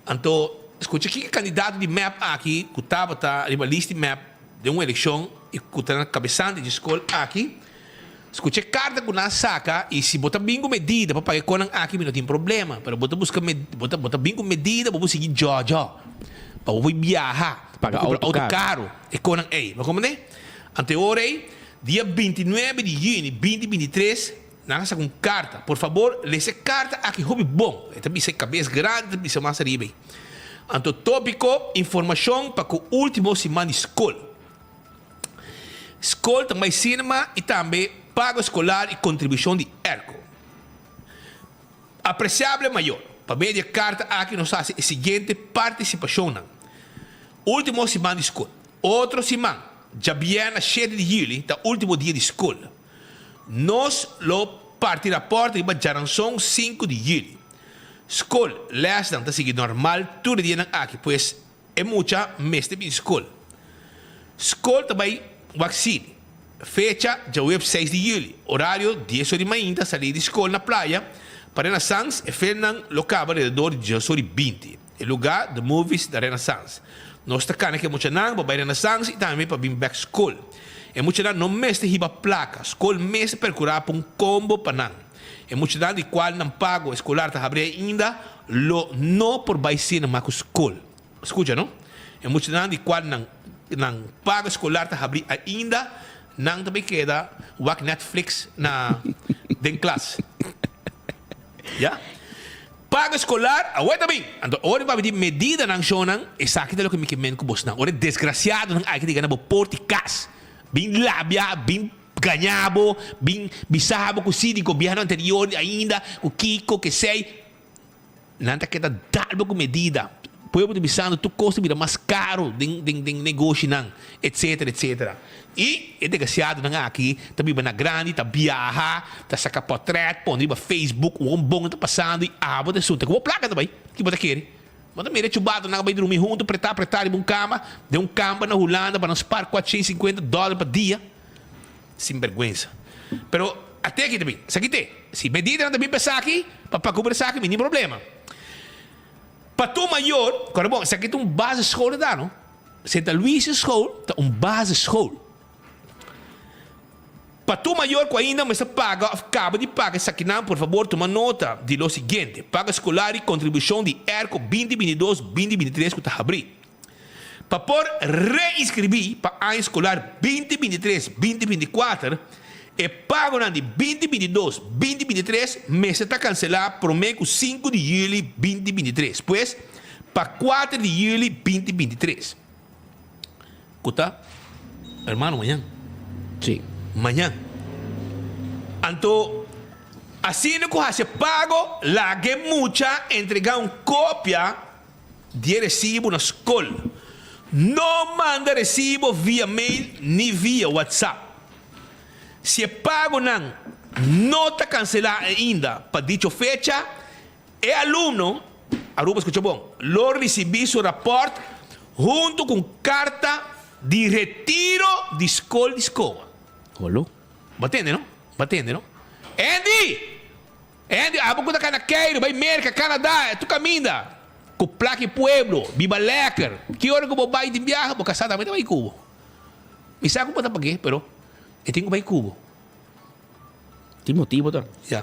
Anto, skucha kiko e kandidato di mep aki ku tabata riba list di mep den un elekshon i ku ta na kabesante di e skol aki, Skucha e karta ku nan a saka i si bo ta bin ku medida pa paga e konan aki mi no tin problema, pero bo ta buska bo ta bo ta bin ku medida bo por sigui djòdjò pa bo por biaha, pa bo kumpra outo karu, e konan ei. Bo komprende? Anto e ora ei, dia 29 di yüni 2023, nan a saka un karta. Por fabor lesa e karta aki hopi bon. E ta bisa e kabes grandi ta bisa mas ariba ei. Anto topiko, informashon pa ku ultimo siman di skol. Skol ta bai sinema i tambe pago eskolar i kontribushon di airco. Apresiable mayor, pa medio di e karta aki nos hasi e siguiente partisipashonnan, Ultimo siman di skol. Otro siman, djabièrnè shete di yüli, ta ultimo dia di skol. Nos lo parti rapòrt riba djaranson sinku di yüli. Skol, lèsnan ta sigui normal tur e dianan aki, pues E mucha mester bin skol. Skol ta bai wak sini. Fecha, djaweps seis di juli. Orario, dies or di mainta salí di skol na playa pa Renaissance. E filmnan lo kaba alrededor di dies or di binti. E lugá, The Movies na Renaissance. Nos ta kana ku e muchanan pa bai Renaissance i tambe pa bin bèk skol. E muchanan no mester hiba plaka. Skol mester perkurá pa un kombo pa nan. E muchanan di kual nan pago eskolar ta habri ainda lo no por bai sinema ku skol. Skucha no. E muchanan di cual nan nan pago escolar ta habri ainda, nan ta bay keda wak Netflix na den klas. Ya. Pago escolar, awor ta bin. Anto ora mi papia di medidanan shownan, esaki ta loke mi ke men ku bosnan. Ora e desgraciadonan aki ta yega na bo porta di cas, bin labia, bin gaña bo, bin bisa bo ku si di gobierno anterior ainda, ku kiko, kesei. Nan ta keda dal bo ku medida. Pueblo ta bisando tur kos ta bira mas karo den den den negoshinan, etcetera, etcetera. I e desgrasiadonan aki ta biba na grandi, ta biaha, ta saka pòtrèt, pone riba Facebook won bon ta pasando i abo ta esun. Ta ku bo plaka ta bai, ki bo ta kere? Bo ta mira e chubatonan a bai drumi huntu pretá pretá riba un kama den un kamber na Hulanda pa nan spar kuatrocientos i sinkuenta dòler pa dia. Sinberguensa. Pero ate aki ta bin. Esaki te. Si medidanan ta bin pa esaki, pa pa cubri esaki, mi tin problema. Pa tur mayor, kore bon, esaki ta un basisschool ta no. Santa Luisa School ta un basisschool. Pa tur mayor cu ainda mester paga of caba di paga esakinan, por fabor tuma nota di lo siguiente, paga escolar y contribucion di airco binti binti dos, binti binti tres cu ta habri. Pa por reinskribí pa aña eskolar binti binti tres, binti binti kuater, e pagonan di binti binti dos, binti binti tres mester ta kanselá promé ku sinku di yüli binti binti tres, pues pa kuater di yüli binti binti tres, ku ta, hermano, mañan. Sí. Mañan. Anto, asina ku hasi e pago, laga e mucha entregá un kopia Di e resibo na skol. No manda resibo via mail ni via WhatsApp. Si e pagonan no ta kanselá ainda pa dicho fecha, e alumno, Aruba skucha bon, lo risibí su rapòrt huntu ku un karta di retiro di skol di SCOA. Holo. Bo a tende no? Bo a tende no? Andy! Hende abo ku ta kana keiru bai Merka, Kanada, tur kaminda ku plak i pueblo, biba lèker. Ki ora ku bo bai tin biaha, bo kasá tambe ta bai ku bo. Mi sa ku bo ta pag'é, pero e tin ku bai ku bo. Tin motibu ta. Ya.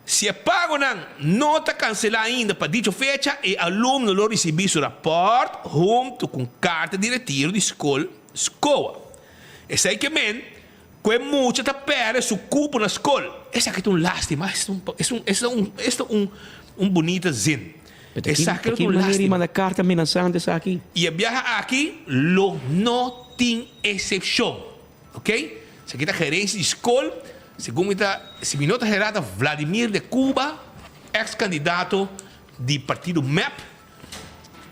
Si e pagonan no ta kanselá ainda pa dicho fecha, e alumno lo risibí su rapòrt huntu ku un karta di retiro di skol SCOA. Esei ke men Ku e mucha ta perde su kupo na skol. Esaki ta un lastima, es un es un es un es ta un un bunita zin. Esaki lo ta un manera di lastima. manda karta amenasante esaki? I e biaha aki lo no tin eksepshon. Ok? Esaki ta gerensia di skol, segun mi ta, si mi no ta hera ta Vladimir de Cuba, eks kandidato di partido mep.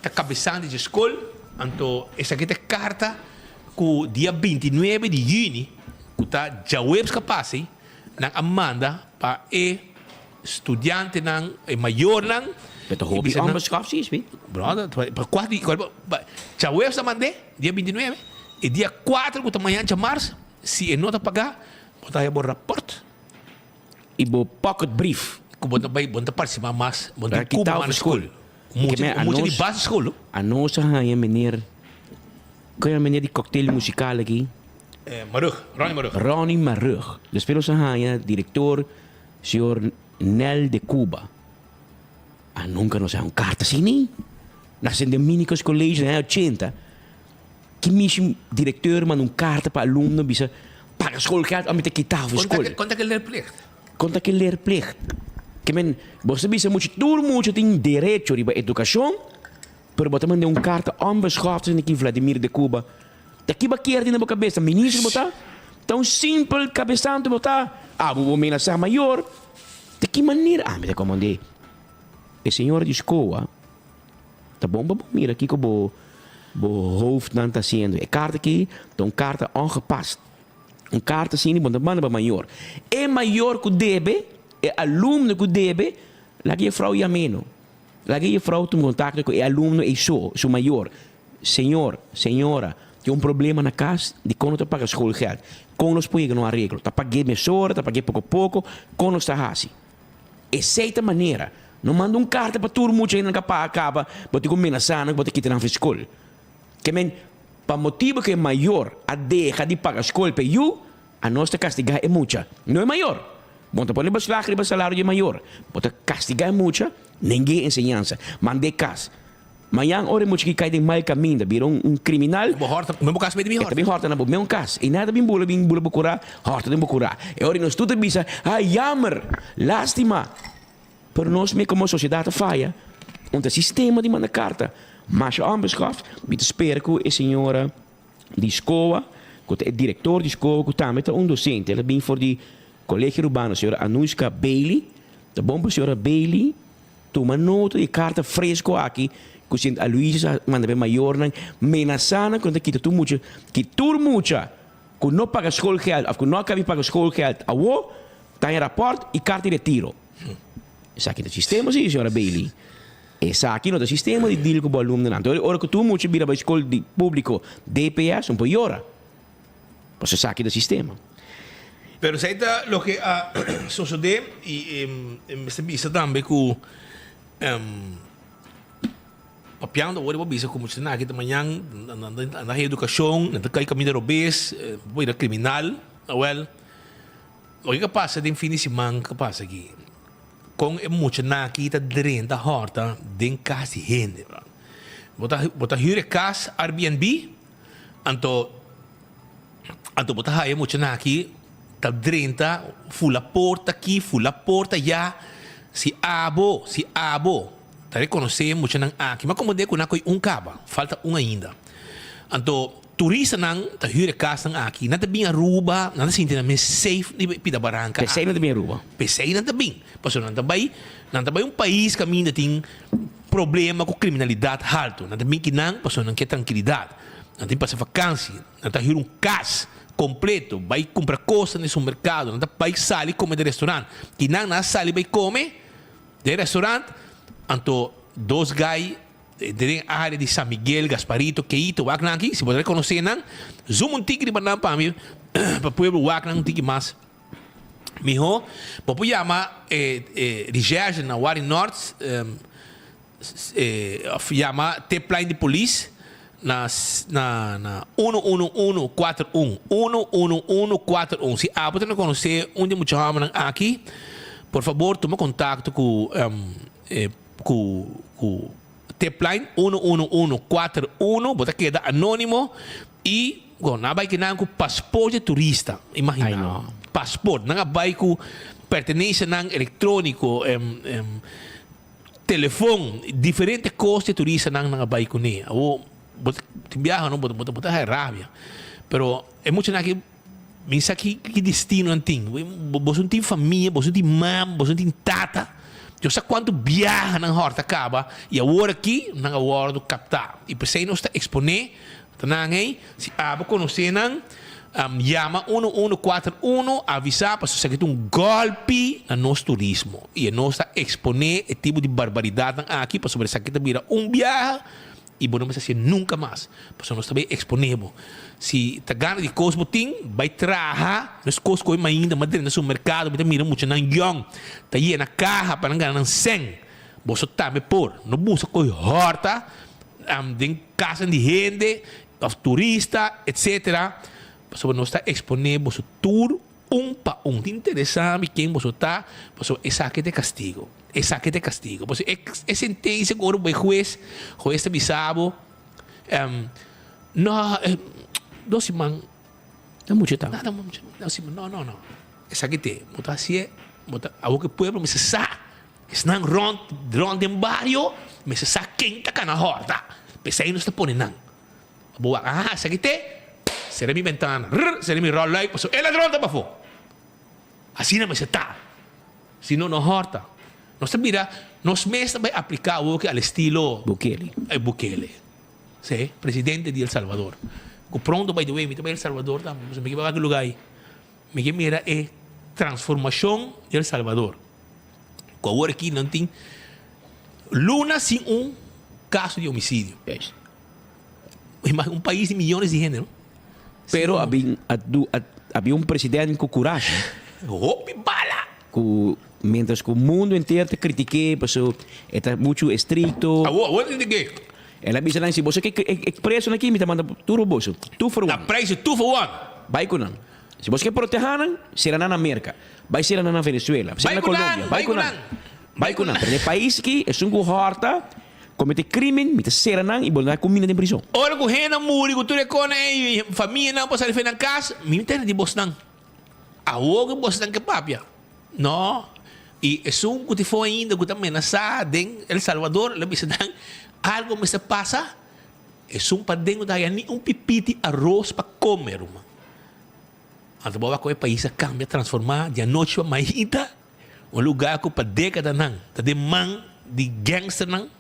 Ta kabesante dje skol, anto esaki ta e karta ku dia bintinuebe di yüni, ku ta djaweps ka pasa ei, nan a manda pa e studiantenan, e mayornan, Pero ta i hopi bisa nan, onbeschoft si, sbi. Brother, pa kua di, djaweps a mand'é, dia bintinuebe, e dia kuater ku ta mañan djamars, si e no ta pagá, bo ta haya bo rapòrt. I bo pocket brief. Ku bo ta bai, bo no ta partisipá mas, bo no tin kuba mas na skol. Un mucha di basisschool. Anos a haña meneer, kon yama meneer di cocktail musical aki? Marug, Ronnie Marug. Ronnie Marug. Despues nos a haña director señor Nel de Cuba. A nunca nos a haña un carta asina. Na Sint Dominicus College na aña ochenta. Ki mishi directeur manda un carta pa alumno bisa paga schoolgeld of mi ta kita for school. Kon ta ke leerplicht? Kon ta ke leerplicht? Ke men bo ta bisa mucha tur mucha tin derecho riba educacion pero bo ta manda un carta onbeschoft esaki Vladimir de Cuba ta ki bo a kier tin na bo cabeza ministro bo ta? Ta un simpel cabezante bo ta? Abo bo menasa mayor ta ki manera ami ta comand'e e señora di scoa. Ta bon pa bo mira kiko bo bo hoofdnan ta hasiendo. E karta aki ta un karta ongepast. Un karta asina bo no ta manda pa mayor. E mayor ku debe, e alumno ku debe, laga e juffrouw yam'é no. Laga e juffrouw tuma kontakto ku e alumno ei so, su mayor. Señor, señora, tin un problema na kas, dikon no ta paga schoolgeld? Kon nos por yega na un areglo? Ta pag'é mesora, ta pag'é poko poko? Kon nos ta hasi? Esei ta manera. No manda un karta pa tur mucha hende nan ka paga kaba, bo tin ku menasá nan ku bo ta kita nan for skol. Ke men, pa motibu ku e mayor a deha di paga skol pa e yu, anos ta kastigá e mucha, no e mayor. Bo no ta pone beslag riba salario di e mayor. Bo ta kastigá e mucha, neng'é enseñansa, mand'é kas. Mañan ora e mucha ki kai den mal kaminda, bira un kriminal. Bo hòrta, men bo kas mete bin hòrta. E ta bin hòrta na bo meun kas. I nan ta bin bula bin bula bo kurá, hòrta den bo kurá. E ora nos tur ta bisa, Ai, jammer! Lástima! Pero nos mes komo sosiedat ta faya. Un ta sistema di manda karta masha onbeschoft. Mi ta spera ku e señora di skoa, ku ta e direktor di skoa, ku tambe ta un dosente, el a bin for di Kolegio Urbano, señora Anushka Bailey. Ta bon pa señora Bailey Tuma nota di e karta fresko aki ku Sint Aloysius a manda pa e mayornan, menasá nan ku nan ta kita tur mucha, ki tur mucha ku no paga schoolgeld òf ku no a kabi paga schoolgeld awo ta haña rapòrt i karta di retiro. Esaki ta sistema si, señora Bailey. Esaki no ta sistema di deal ku bo alumnonan. Anto ora ku tur mucha bira bai skol di públiko DPS un por yora. Pasobra esaki ta sistema. Pero esei ta loke a sosodé i e mester bisa tambe ku papiando awor bo bisa ku muchanan aki ta mañan nan ta haña edukashon, nan ta kai kaminda robes, bo bira kriminal. Awèl, loke ka pasa den fin di siman ka pasa aki, kon e muchanan aki ta drenta hòrta den kas di hende. Bo ta bo ta hür e kas Airbnb. Anto anto bo ta haya muchanan aki ta drenta fula porta aki fula porta ya si abo si abo ta rekonosé muchanan aki ma komo de ku nan koy un kaba falta un ainda anto turistanan ta hür e kasnan aki nan ta bin Aruba nan ta sinti nan mes safe riba e pida baranka aki P'esei nan ta bin Aruba. P'esei nan ta bin pasobra nan ta bai nan ta bai un pais kaminda tin Problema ku kriminalidat haltu. Nan ta bin kinan pasobra nan ke trankilidat. Nan ta bin pasa vakansi. Nan ta hür un kas kompleto, bai kumpra kosnan den supermerkado. Nan ta bai sali kome den restorant. Kinan nan a sali bai kome den restorant, anto dos gai den área di San Miguel, Gasparito, Keito, wak nan aki, si bo ta rekonosé nan, zoom un tiki riba nan pa mi, pa pueblo wak nan un tiki mas. Miho, bo por yama e recherche na Wari Nort of yama tipline di polis na na uno uno uno kuater un, uno uno uno kuater un. Si abo ta konosé un di e mucha hòmbernan aki, por fabor tuma kontakto ku ku ku tipline uno uno uno kuater uno. Bo ta keda anónimo i. Bon, nan a bai kinan ku pasport di turista, imagina. Ai no. Pasport. Nan a bai ku pertenencianan electronico, telefon, diferente kos di turistanan nan a bai kuné. Awor, bo ta tin biaha no, bo ta bo ta haña rabia. Pero e muchanan aki mi sa ki ki destino nan tin. Boso no tin famia, boso no tin mama, boso no tin tata. Dios sa kuantu biaha nan hòrta kaba i awor aki nan a wòrdu kaptá. I p'esei nos ta eksponé Ta nan ei, si abo konosé nan, yama uno uno kuater uno, avisá pasobra esaki ta un gòlpi na nos turismo i e nos ta eksponé e tipo di barbaridatnan aki pasobra esaki ta bira un biaha i bo no mester hasié nunka mas pasobra nos ta bai eksponé bo. Si ta gana di kos bo tin, bai traha mes kos ku hoy mainta mas drenta supermerkado mi ta mira muchanan yòn ta yena kaha pa nan gana nan sèn. Boso tambe por no buska koe hòrta den kasanan di hende òf turista etsetera pasobra nos ta eksponé boso tur un pa un. Ta interesá mi ken boso ta pasobra esaki ta e kastigo, esaki ta e kastigo. Pasobra e sentensia ku ora bo bai hues, hues ta bisa bo no dos siman. Ta mucha ta. Nada mucha, dos siman no no no esaki te bo ta hasié bo ta awor ku e pueblo mester sa. Esnan rond rond den bario mester sa ken ta kana horta. P'esei nos ta pone nan. Bo wak, aha, esaki te, sera mi bentana, rrr, sera mi rolluik pasobra e ladron ta pafó. Asina mester ta. Si no, no horta. Nos ta bira, nos mes ta bai apliká awoki al estilo Bukele. Bukele. Sí, presidente di El Salvador. Ku pronto, by the way, mi ta bai El Salvador tambe, pasobra mi ke bai wak e lugá ei. Mi ke mira e transformashon di El Salvador. Ku awor aki nan tin luna sin un kaso di homicidio. Juist. Imagina un pais di miyones di hende, no? Pero a bin a du a a bin un president ku kurashi. Hopi bala! Ku mientras ku mundu enter ta kritik'é paso e ta muchu estrikto. Awor, awor kritik'é. El a bisa nan si boso ke e presonan aki mi ta manda tur boso, two for Na one. preis two for one. Bai ku nan. Si boso ke protehá nan, sera nan na Merka. Bai sera nan na Venezuela, sera Bai na ku nan, Colombia, bai bai ku ku nan. nan. Bai ku nan. Pero den e pais aki, esun ku hòrta, Ku Komete krimen, mi ta sera nan i bo no ta kumina den prizon. Ora ku hende muri ku tur e kona ei, famianan por sali fen nan kas, mi no tende di bosnan. Awor ku bosnan ke papia? No. I esun ku tin for ainda ku ta menasá den El Salvador, lo bisa nan, algo mester pasa, esun paden no ta haya ni un pipiti aros pa kome, ruman. Anto bo a wak ku e pais a kambia, transformá di anochi pa mainta. Un lugá ku pa dékadanan ta den man di gangsternan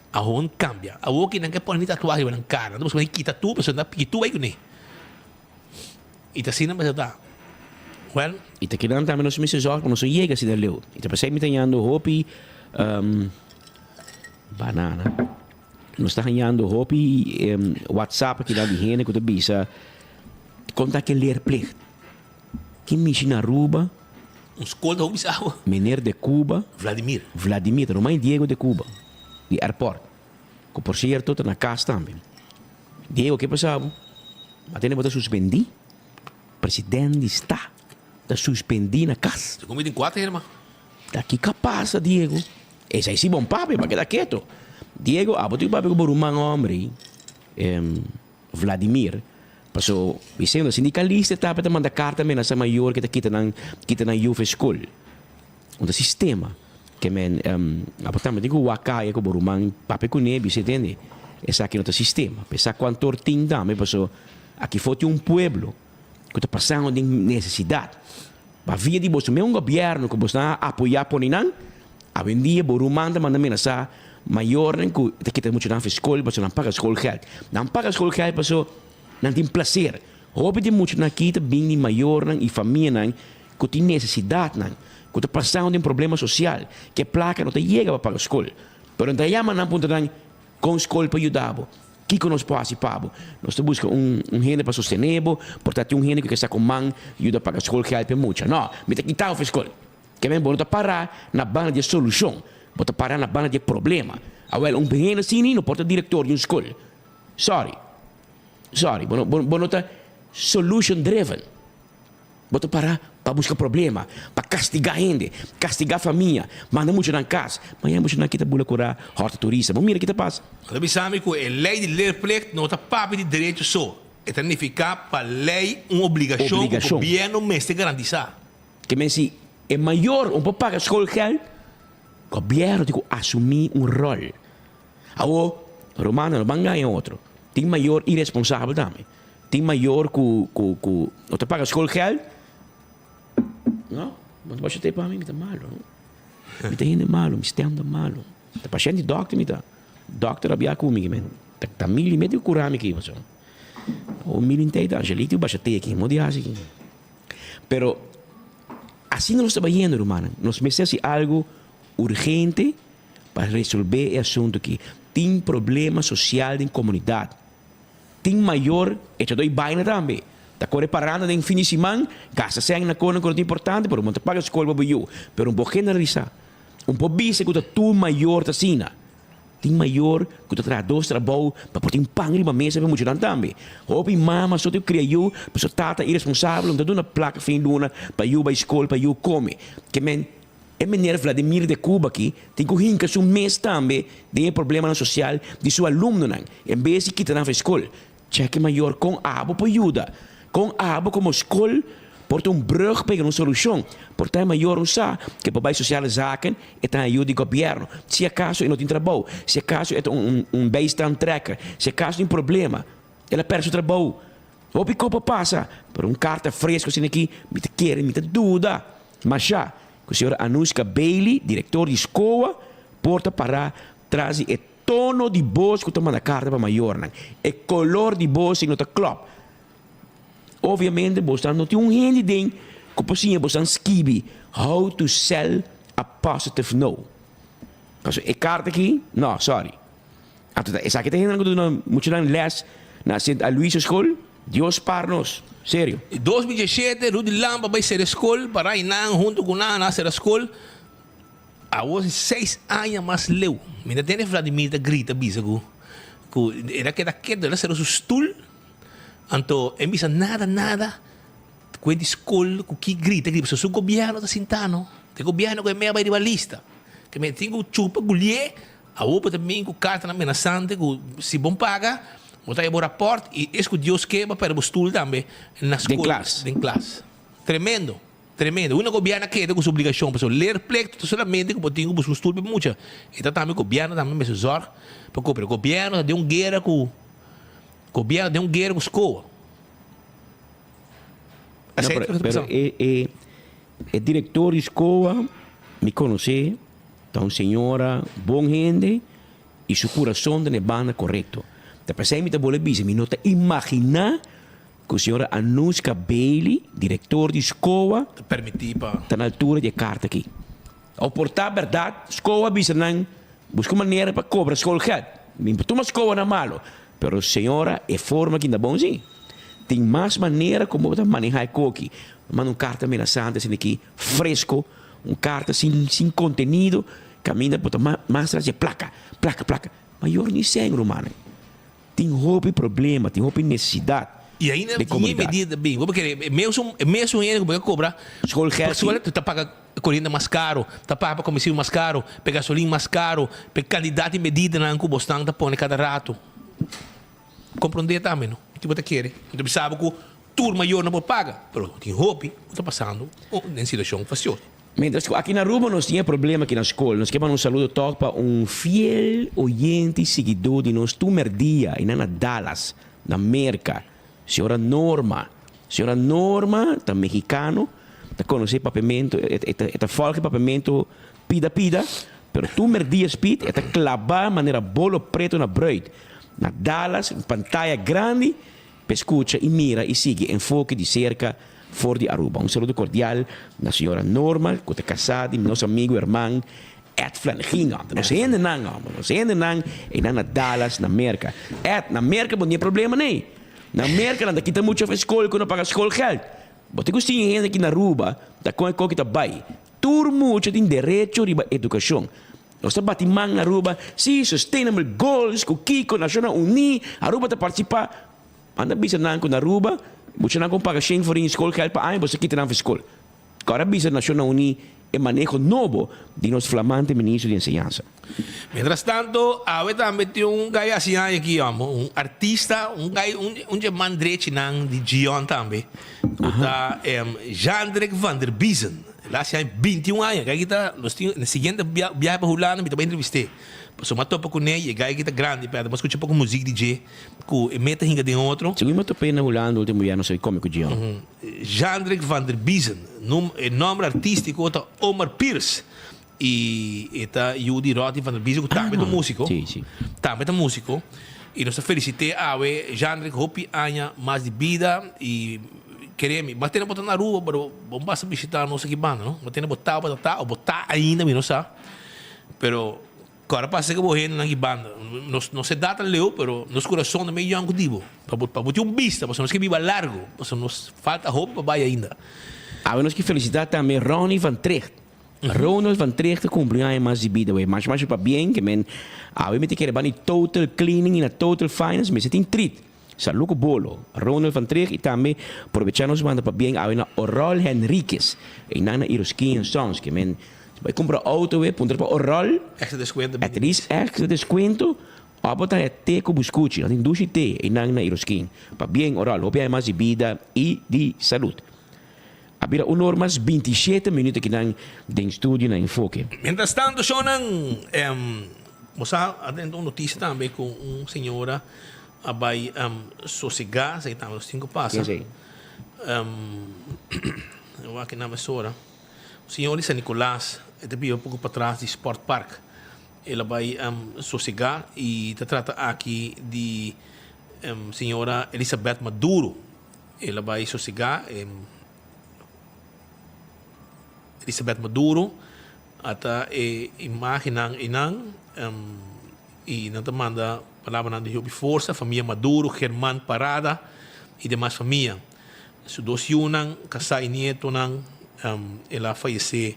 awor kambia. Awor ki nan ke pone tatuahe riba nan kara. Nan ta buska manera di kita tur pasobra nan ta piki tur bai kuné. I ta asina mester ta. Wèl. I ta kinan tambe nos mester zòrg pa nos no yega asina leu. I ta p'esei mi ta hañando hopi banana. Nos ta hañando hopi whatsapp akinan di hende ku ta bisa kon ta ke leerplicht. Ki mishi na Aruba. Un skol ta hopi sa awa. Meneer de Cuba. Vladimir. Vladimir, ta ruman Diego de Cuba, di airport. Ku por sierto ta na kas tambe. Diego, ke pasa bo? A tene bo ta suspendi? President di sta ta suspendi na kas. Se komo tin kuater herman. Ta kiko a pasa, Diego? Esei si bon papia, pa keda keto. Diego, abo tin ku papia ku bo ruman hombre. Vladimir, Paso diciendo sindicalista ta ta manda carta amenaza mayor ke ta kita nan kita nan yu for school. Un ta sistema ke men abo tambe tin ku wak kaya ku bo ruman papia kuné bisa tende esaki no ta sistema. Pesa kuantor tin tambe paso aki for tin un pueblo ku ta pasando den nesesidat. Pa via di boso mes un gobierno ku boso a apoya pone nan, awendia bo ruman ta manda menasá mayornan ku ta kita muchanan for skol pasobra nan paga skolgeld. Nan paga skolgeld pasobra nan tin plaser. Hopi di muchanan aki ta bin di mayornan i famianan ku tin nesesidatnan, ku ta pasando den problema sosial, ku e plaka no ta yega pa paga skol. Pero nan ta yama nan puntra nan, Kon skol por yuda bo? Kiko nos por hasi pa bo? Nos ta buska un un hende pa sostené bo, por ta tin un hende ku ke sa ku man yuda paga skolgeld pa e mucha. No, mi ta kita bo for skol. Ke men bo no ta pará na banda di e solushon, bo ta pará na banda di e problema. Awel, un hende asina no por ta direktor di un skol. Sorry. Sorry, bo no bo no ta solution driven. Bo ta para pa buska problema, pa kastigá hende, kastigá famia, manda muchanan kas. Mañana muchanan kita bula kura hòrta turista. Bo mira ki ta pasa. Bo ta bisa mi ku e lei di leerplicht no ta papia di derecho so, e ta nifiká pa lei un obligashon ku gobièrnu mester garantisá. Ke men si e mayor un por paga skolgeld, gobièrnu tin ku asumí un ròl. Awor, rumannan, no ban gaña otro. Tin mayor iresponsabel tambe. Tin mayor ku ku ku no ta paga schoolgeld. No, bo ta basha te pa mi, mi ta malo. Mi ta hende malo, mi stem ta malo. Ta pashent di dokter mi ta. Dokter a bia ku mi, men ta ta mili mete ku kura mi aki paso. O mili ntei ta Angelito basha te aki, mo di hasi aki. Pero asina nos ta bayendo rumannan, nos mester hasi algo urgente pa resolve e asunto aki. Tin problema social den komunidat. Tin mayor echadó i baina tambe. Ta kore paranda den fin di siman, gasta sèn na konan ku no ta importante, pero bo no ta paga skol pa bo yu. Pero un por generalisá. Un por bisa ku ta tur mayor ta asina. Tin mayor ku ta traha dos trabou pa por tin pan riba mesa pa e muchanan tambe. Hopi mama so ta kria yu, pasobra tata iresponsabel no ta duna plaka fin luna pa yu bai skol, pa yu kome. Ke men. E meneer Vladimir de Cuba aki tin cu hinca su mes tambe den e problemanan social di su alumnonan en bes di kita nan for e scol. Check e mayor con abo por yuda, con abo como scol por ta un brug pa yega na un solucion. Por ta e mayor no sa cu e por bay sociale zaken, e ta ayuda di gobierno. Si acaso e no tin trabou, si acaso e ta un un bijstandtrekker, si acaso tin problema, el a perde su trabou. Hopi cos por pasa, pero un carta fresco asina aki mi ta kere, mi ta duda. Masha ku señora Anushka Bailey, direktor di SCOA, por ta pará tras di e tono di bos ku ta manda karta pa mayornan. E kolor di bos si no ta klòp. Obviamente bosnan no tin un hende den ku por siña bosnan skibi how to sell a positive no. Pasobra e karta aki, no, sorry. Anto ta esaki ta hendenan ku ta duna muchanan lès na Sint Aloysius School? Dios spar nos, serio. I 2017 Rudy Lamp a bai sera skol pa rai nan huntu ku nan a sera skol. Awor si seis aña mas leu. Mi ta tende Vladimir ta grita bisa ku ku el a keda ketu el a sera su stul anto e bisa nada nada ku e di skol ku ki grita grita pasobra su gobierno ta sinta no. E gobierno ku e mei a bai riba lista. Ke mei tin ku chupa gulié. Awor bo ta bin ku kartanan menasante ku si bo paga, bo ta haya bo rapòrt i es ku Dios ke bo a pèrdè bo stul tambe na skol. Den klas. Den klas. Tremendo. Tremendo. Unda gobièrnu a keda ku su obligashon? Pasobra leerplicht ta solamente ku bo tin ku buska un stul pa e mucha. E ta tambe gobièrnu tambe mester zòrg pa kumpli. Gobièrnu ta den un guera ku gobièrnu ta den un guera ku skoa. No, pero, pero e, e, e direktor di skoa mi konosé, ta un señora bon hende i su kurason ta na e banda korekto. Ta p'esei mi ta bolbe bisa, mi no ta imaginá ku señora Anuska Bailey, direktor di skoa, Ta permití pa. ta na altura di e karta aki. Au por ta bèrdat, skoa bisa nan buska un manera pa kobra skolgeld. Mi no tuma skoa na malo, pero señora e forma aki ta bon si. Tin mas manera como bo ta maneha e koki. Manda un carta amenazante asina aki, fresco, un carta sin sin contenido, caminda bo ta mas tras di e placa, placa, placa. Mayor ni sèn, rumannan. Tin hopi problema, tin hopi necesidad I ainda den tin e comunidad. medida ta bin. Bo por kere e mesun e mesun hende ku bo ke kobra Schoolgeld pa school ta paga koriente mas karo, ta paga pa komestible mas karo, pa e gasolin mas karo, pa e kandidat di medidanan ku bosnan ta pone kada rato. Komprondé tambe no ki bo ta kere. Mi ta bisa bo ku tur mayor no por paga, pero tin hopi ku ta pasando den situashon fasioso. Mientras ku aki na Aruba nos tin e problema aki na skol, nos ke manda un saludo tòg pa un fiel oyente i siguidó di nos tur mèrdia einan na Dallas, na Merka, señora Norma. Señora Norma ta mexicano, ta konosé papiamentu, e ta fòlg e papiamentu pida pida, pero tur mèrdia spit e ta klabá manera bolo preto na brùit. Na Dallas, un pantaya grandi p'e scucha y mira y sigui Enfoke di cerca for di Aruba. Un saludo cordial na señora Norma cu ta casá di nos amigo y herman Ed Flanegin. Hombre, nos hendenan, hombre, nos hendenan eynan na Dallas, na Merca. Ed, na Merca bo no tin e problema nee. Na Merca nan ta kita mucha for school cu no paga schoolgeld. Bo tin cu siña hende aki na Aruba ta con e coki ta bay. Tur mucha tin derecho riba educacion. Nos ta bati man na Aruba, si, Sustainable Goals, ku kiko, Nashonnan Uní, Aruba ta partisipá. Anda bisa nan ku na Aruba, muchanan ku paga shen forin skolgeld pa aña, boso kita nan for skol. Kòrda bisa Nashonnan Uní e maneho nobo di nos flamante ministro di enseñansa. Mientras tanto, awe tambe tin un gai hasi aña aki, amo, un artista, un gai, un, un dje man drechinan di Gion tambe, ku ta Jandrik van der Biezen. El a hasi 21 aña. Gai kita nos tin na siguiente biahe pa Hulanda mi ta bai entrevist'é. Pasobra mi a topa kuné i e gai kita grandi p'e. Mi a skucha poko muzik di dje ku e meta hinka den otro. Segun mi a top'é na Hulanda ultimo biaha nos a kome ku dje. Jandrik van der Biezen, e nòmber artístiko ta Omar Pierce i e ta yu di Rodney van der Biezen ku tambe ta un músiko. Tambe ta músiko. I nos ta felisit'é awe Jandrik hopi aña mas di bida i kere mi bo tene bo ta na Aruba pero bo basta bishita nos aki banda no bo tene bo ta bo ta ta o bo ta ainda mi no sa pero ku ora pasa ku bo hendenan aki banda nos nos edat ta leu pero nos kurason ta medio yòn ku di bo pa bo pa bo tin un bista pasobra nos ke biba largo pasobra nos falta hopi pa bai ainda. Awe nos ke felisitá tambe Ronnie van Trigt. Ronald van Trigt ta cumpli un aña mas di bida wey. Masha masha pabien ke men awe mi ta kere bani Total Cleaning y na Total Finance mester tin treat. Salu cu bolo. Ronald van Trigt y tambe probecha nos manda pabien awe na Orol Henriquez. Eynan na Iroskin and Sons ke men si bay cumpra auto wey puntra pa Orol. Extra descuento. At least extra descuento of bo ta haya te cu buscuchi. Nan tin dushi te eynan na Iroskin. Pabien Orol. Hopi aña mas di bida y di salud. A bira un or mas 27 minuut akinan den studio na Enfoke. Mientras tanto shownan, bo sa a drenta un noticia tambe cu un señora a bay sosega, esaki tambe nos tin cu pasa. Ken esey? Wak e name sora. Un señora di San Nicolas, e ta biba poco patras di Sport Park. El a bay sosega y ta trata aki di señora Elizabeth Maduro. El a bai sosegá e Elizabeth Maduro ata e imágennan einan i nan ta manda palabranan di hopi forsa famia Maduro, Germán Parada i demas famia. Su dos yunan, kasá i nietonan el a fayesé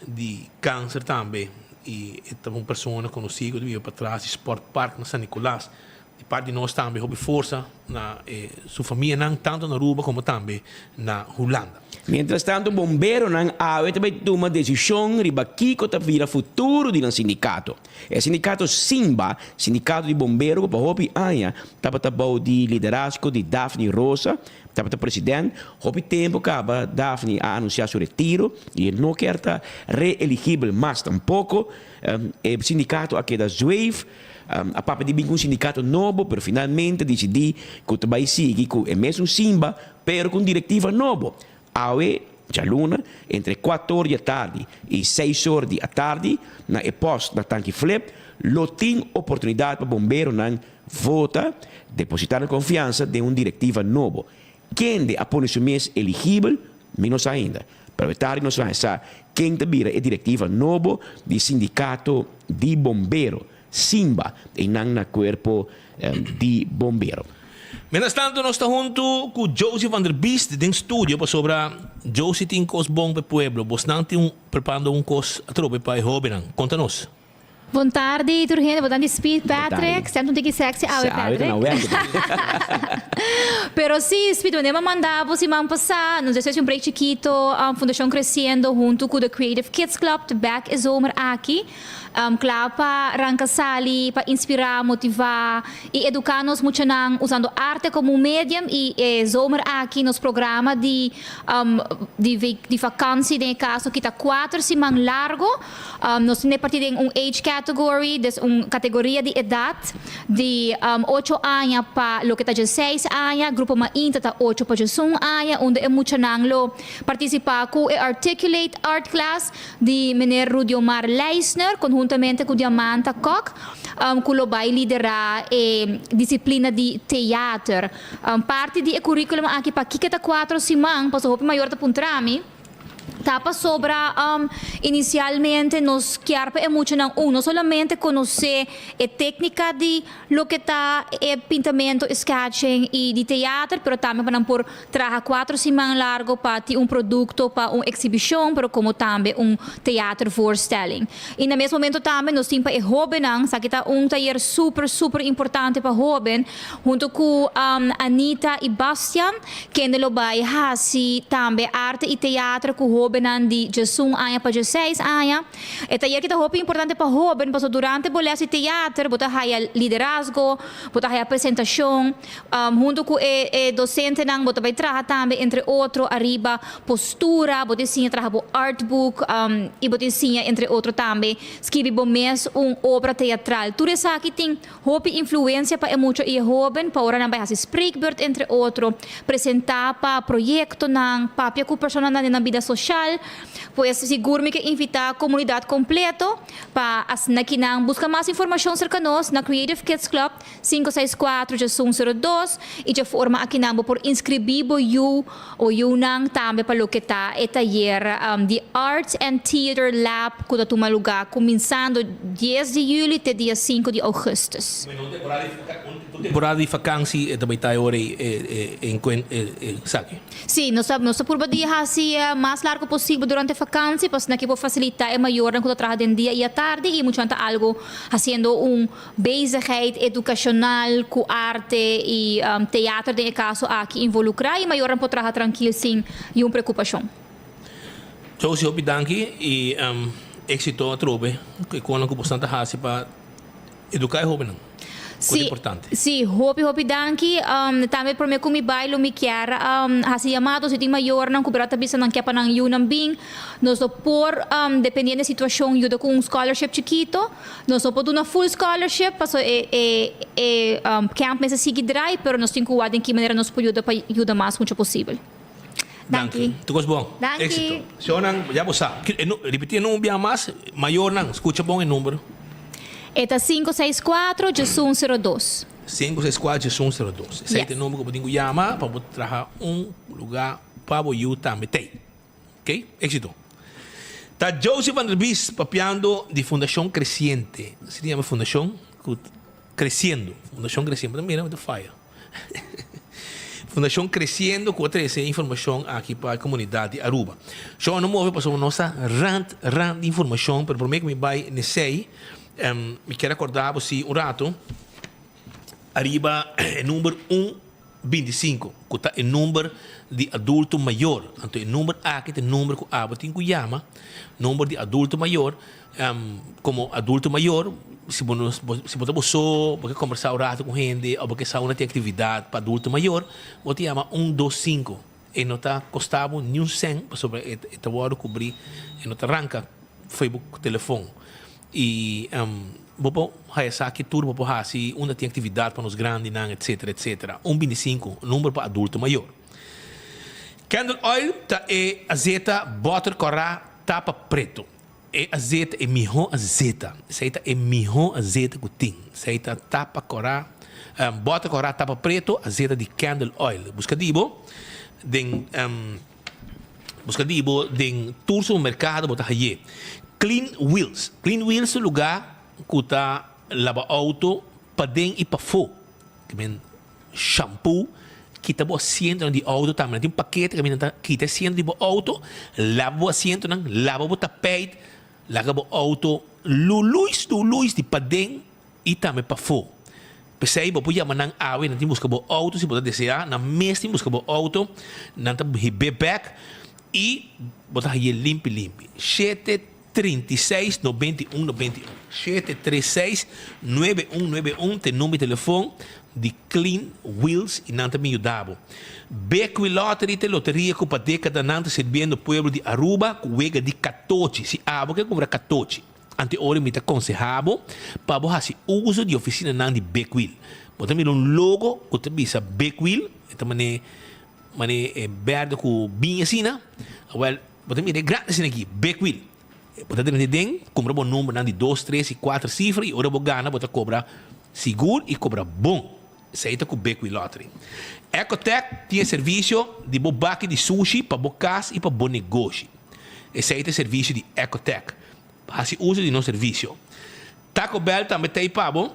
di kanser tambe i e tabata un persona konosí ku ta biba patras di Sport Park na San Nicolas. Di parti di nos tambe hopi forsa. na su famianan tanto na Aruba como tambe na Hulanda. Mientrastanto bomberonan awe ta bay tuma decision riba kico ta bira futuro di nan sindicato. E sindicato Simba, sindicato di bombero cu pa hopi aña tabata bou di liderazgo di Daphne Rosa, tabata president. Hopi tempo caba Daphne a anuncia su retiro y e no kier ta reeligibel mas tampoco. E sindicato a keda zweef. A papia di bin cu un sindicato nobo, pero finalmente a dicidi cu ta bay sigui cu e mesun Simba, pero cu un directiva nobo. Awe, djaluna, entre cuator di atardi y seis or di atardi, na e post na Tanki Flip, lo tin oportunidad pa bomberonan vota, deposita nan confiansa den un directiva nobo. Kende a pone su mes eligibel, mi no sa ainda. Pero e tardi nos laña sa ken ta bira e directiva nobo di sindicato di bombero, Simba, einan na cuerpo di bombero. Mientras tanto nos ta hunto cu Josie van der Biest den studio pasobra Josie tin cos bon pa e pueblo. Bosnan tin un preparando un cos atrobe pa e hobennan. Conta nos. Bon tardi tur hende, bon tardi Speed Patrick, stem un tiki sexy awe Patrick. Pero si Speed wanneer mi a manda bo siman pasa, nos despues di un break chikito Fundacion Creciendo hunto cu The Creative Kids Club ta back e zomer aki, cla pa ranca sali, pa inspira, motiva y educa nos muchanan usando arte como un medium y e zomer aki nos programa di di vakantie den e caso aki ta cuater siman largo. Nos tin e parti den un age category, des un categoria di edad di ocho aña pa loke ta dieseis aña, grupo mainta ta ocho pa diesun aña, unda e muchanan lo participa cu e Articulate Art Class di meneer Rudiomar Leisner conhuntamente cu Diamanta Kok, cu lo bay lidera e disciplina di theater. Parti di e curriculum aki pa kiko ta cuatro siman, pasobra hopi mayor ta puntra mi. Ta pasobra inicialmente nos kier pa e muchanan un no solamente conoce e tecnica di loke ta e pintamento, e sketching y di theater, pero tambe pa nan por traha cuatro siman largo pa tin un producto pa un exhibicion, pero como tambe un theatervoorstelling. Y na mes momento tambe nos tin pa e hobennan, esaki ta un tayer super super importante pa hoben, hunto cu Anita y Bastian, Kende lo bai hasi tambe arte i teatro ku hóbennan di diesun aña pa dieseis aña. E tayer ki ta hopi importante pa hóben pasobra durante bo les di teater bo ta haya liderazgo, bo ta haya presentashon. Huntu ku e dosentenan bo ta bai traha tambe entre otro ariba postura, bo ta siña traha bo artbook i bo ta siña entre otro tambe skibi bo mes un obra teatral. Tur esaki tin Hopi influencia pa e mucha y e hoben pa ora nan bay haci spreekbeurt entre otro, presenta pa proyectonan, papia cu personanan den nan bida social. Pues sigur mi ke invita comunidad completo pa asina ki nan busca mas informacion cerca nos na Creative Kids Club sinku seis kuater djesun sero dos y dje forma aki nan bo por inscribi bo yu o yunan tambe pa loke ta e tayer di Arts and Theater Lab ku ta tuma lugá kuminsando dies di yüli te dia sinku di ougùstùs. Un temporada di fakansi e ta bai ta e ora ei e esaki? Sí, nos ta nos ta purba di hasi mas largu posibel durante fakansi pasobra aki por fasilitá e mayornan ku ta traha den dia i atardi i muchanan ta algu hasiendo un Bezigheid edukashonal ku arte i teater den e kaso aki involukrá i mayornan por traha trankil sin niun preokupashon. Josie hopi danki i éksito atrobe ku e konan ku bosan ta hasi pa eduká e hóbennan ku ta importante. Sí, hopi hopi danki. Tambe promé ku mi bai lo mi kier hasi yamado si tin mayornan ku bira ta bisa nan ke pa nan yunan bin nos lo por dependiendo e situashon yuda ku un scholarship chikito. Nos no por duna full scholarship paso e e e camp mester sigui draai pero nos tin cu wak den ki manera nos por yuda pa yuda mas mucho posibel. Danki. Tur cos bon. Danki. Exito. Señornan ya bo sa. Ripiti e number un bia mas. Mayornan scucha bon e number. E ta sinku seis kuatro djesun sero dos. Sinku seis kuatro djesun sero dos. Esei ta e number cu bo tin cu yama pa bo traha un lugar pa bo yu tambe tey. Ok, éxito. Ta Joseph van der Bies papiando di Fundacion Creciente. Así ta yama Fundacion Creciendo. Fundacion Creciendo. Bo ta mira, bo ta faya. Fundacion Creciendo cu a trece e informacion aki pa e comunidad di Aruba. Shon, no move pasobra nos ta rand, rand di informacion, pero prome cu mi bay n'esey, mi kier acorda bo si un rato ariba e number un. 25, ku ta e number di adulto mayor. Anto e number aki ta e number ku abo tin ku yama, number di adulto mayor. Komo adulto mayor, si bo no si bo ta bo so, bo ke kombersá un rato ku hende òf bo ke sa unda tin aktividat pa adulto mayor, bo ta yama un dos sinku. E no ta kosta bo niun sèn pasobra e ta wòrdu kubrí, e no ta ranka fo'i bo telefon. I bo por haya sa ki tur bo por hasi, unda tin aktividat pa nos grandinan, etsetera, etsetera. Un bintisinku, number pa adulto mayor. Candle oil ta e azeta bòter kòrá tapa pretu. E azeta, e mihó azeta. Esei ta e mihó azeta ku tin. Esei ta tapa kòrá, bòter kòrá tapa pretu, azeta di candle oil. Buska di bo den, buska di bo den tur supermerkado bo ta haye. Clean Wheels. Clean Wheels ta un lugá ku ta laba outo paden i pafó. Ki men shampoo, kita bo asientonan di outo tambe. Nan tin un pakete kaminda nan ta kita e asiento di bo outo, laba bo asientonan, laba bo tapijt, laga bo outo luluis luluis di paden i tambe pafó. P'esei bo por yama nan awe, nan tin buska bo outo si bo ta deseá, nan mes tin buska bo outo, nan ta hib'é bèk i bo ta hañ'é limpi limpi. Shete 36 91 91 736 9191 ta e number di telefon di Clean Wheels y nan ta bin yuda bo. Bequi Lottery ta e loteria cu pa decadanan ta sirbiendo pueblo di Aruba cu wega di catochi. Si abo ke cumpra catochi, ante ora mi ta conseha bo pa bo haci uzo di oficinanan di Big Wheel. Bo ta mira un logo cu ta bisa Big Wheel, e ta mane mane e berde cu biña asina. Awel, Bo ta mira e grandi asina aki, big wheel. Bo ta drenta den, kumpra bo numbernan di dos, tres i kuater sifra i ora bo gana bo ta kobra sigur i kobra bon. Esei ta ku Big Wheel Lottery. Ecotech tin e servisio di bo baki di sushi pa bo kas i pa bo negoshi. Esei ta e servisio di Ecotech. Hasi uso di nos servisio. Taco Bell tambe ta ei pa bo.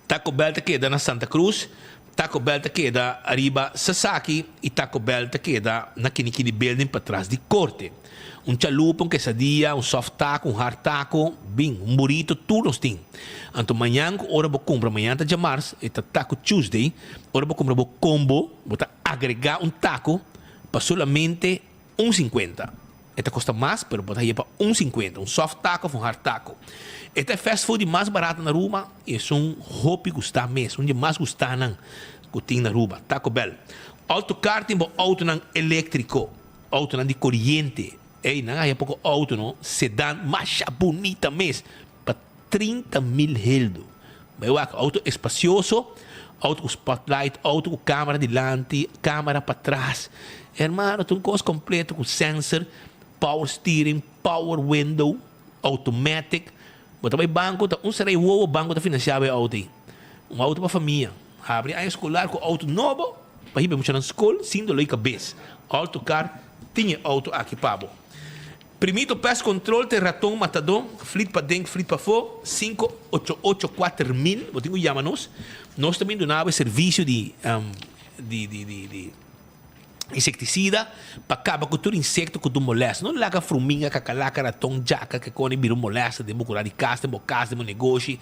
Taco Bell ta keda na Santa Cruz, Taco Bell ta keda ariba Sasaki y Taco Bell ta keda na Kinikini Building patras di Corte. Un chalupa, un quesadilla, un soft taco, un hard taco, bin, un burrito, tur nos tin. Anto mañan cu ora bo cumpra, mañan ta djamars, e ta Taco Tuesday, ora bo cumpra bo combo, bo ta agrega un taco pa solamente Un sinkuenta. E ta kosta mas, pero bo ta haye pa un sinkuenta, un soft taco of un hard taco. E ta e fast food di mas barato na Aruba y esun hopi gusta mes, un di e mas gustanan cu tin na Aruba, Taco Bell. Autocar tin bo autonan electrico, autonan di coriente. Ey, nan a haya poco auto no, sedan masha bunita mes. Pa 30 mil heldu. Bai wak, auto espacioso, auto cu spotlight, auto cu camera dilanti, camera patras. Hermano, ta un cos completo cu sensor, power steering, power window, automatic. Bo ta bai banco, ta un serei wowo banco ta financia bo e auto ei. Un auto pa famia. Habri aña escolar cu auto nobo pa hiba e muchanan scol sin dolor di cabes. Autocar tin e auto aki pa bo. Primito Pest Control te raton matadó, flit paden, flit pafó, sinku ocho ocho 4000, bo tin ku yama nos. Nos ta bin duna bo e servisio di di di di di insektisida pa kaba ku tur insekto ku ta molèst. No laga fruminga, kakalaka, raton, djaka, kekoni bira un molèst den bo kura di kas, den bo kas, den bo negoshi.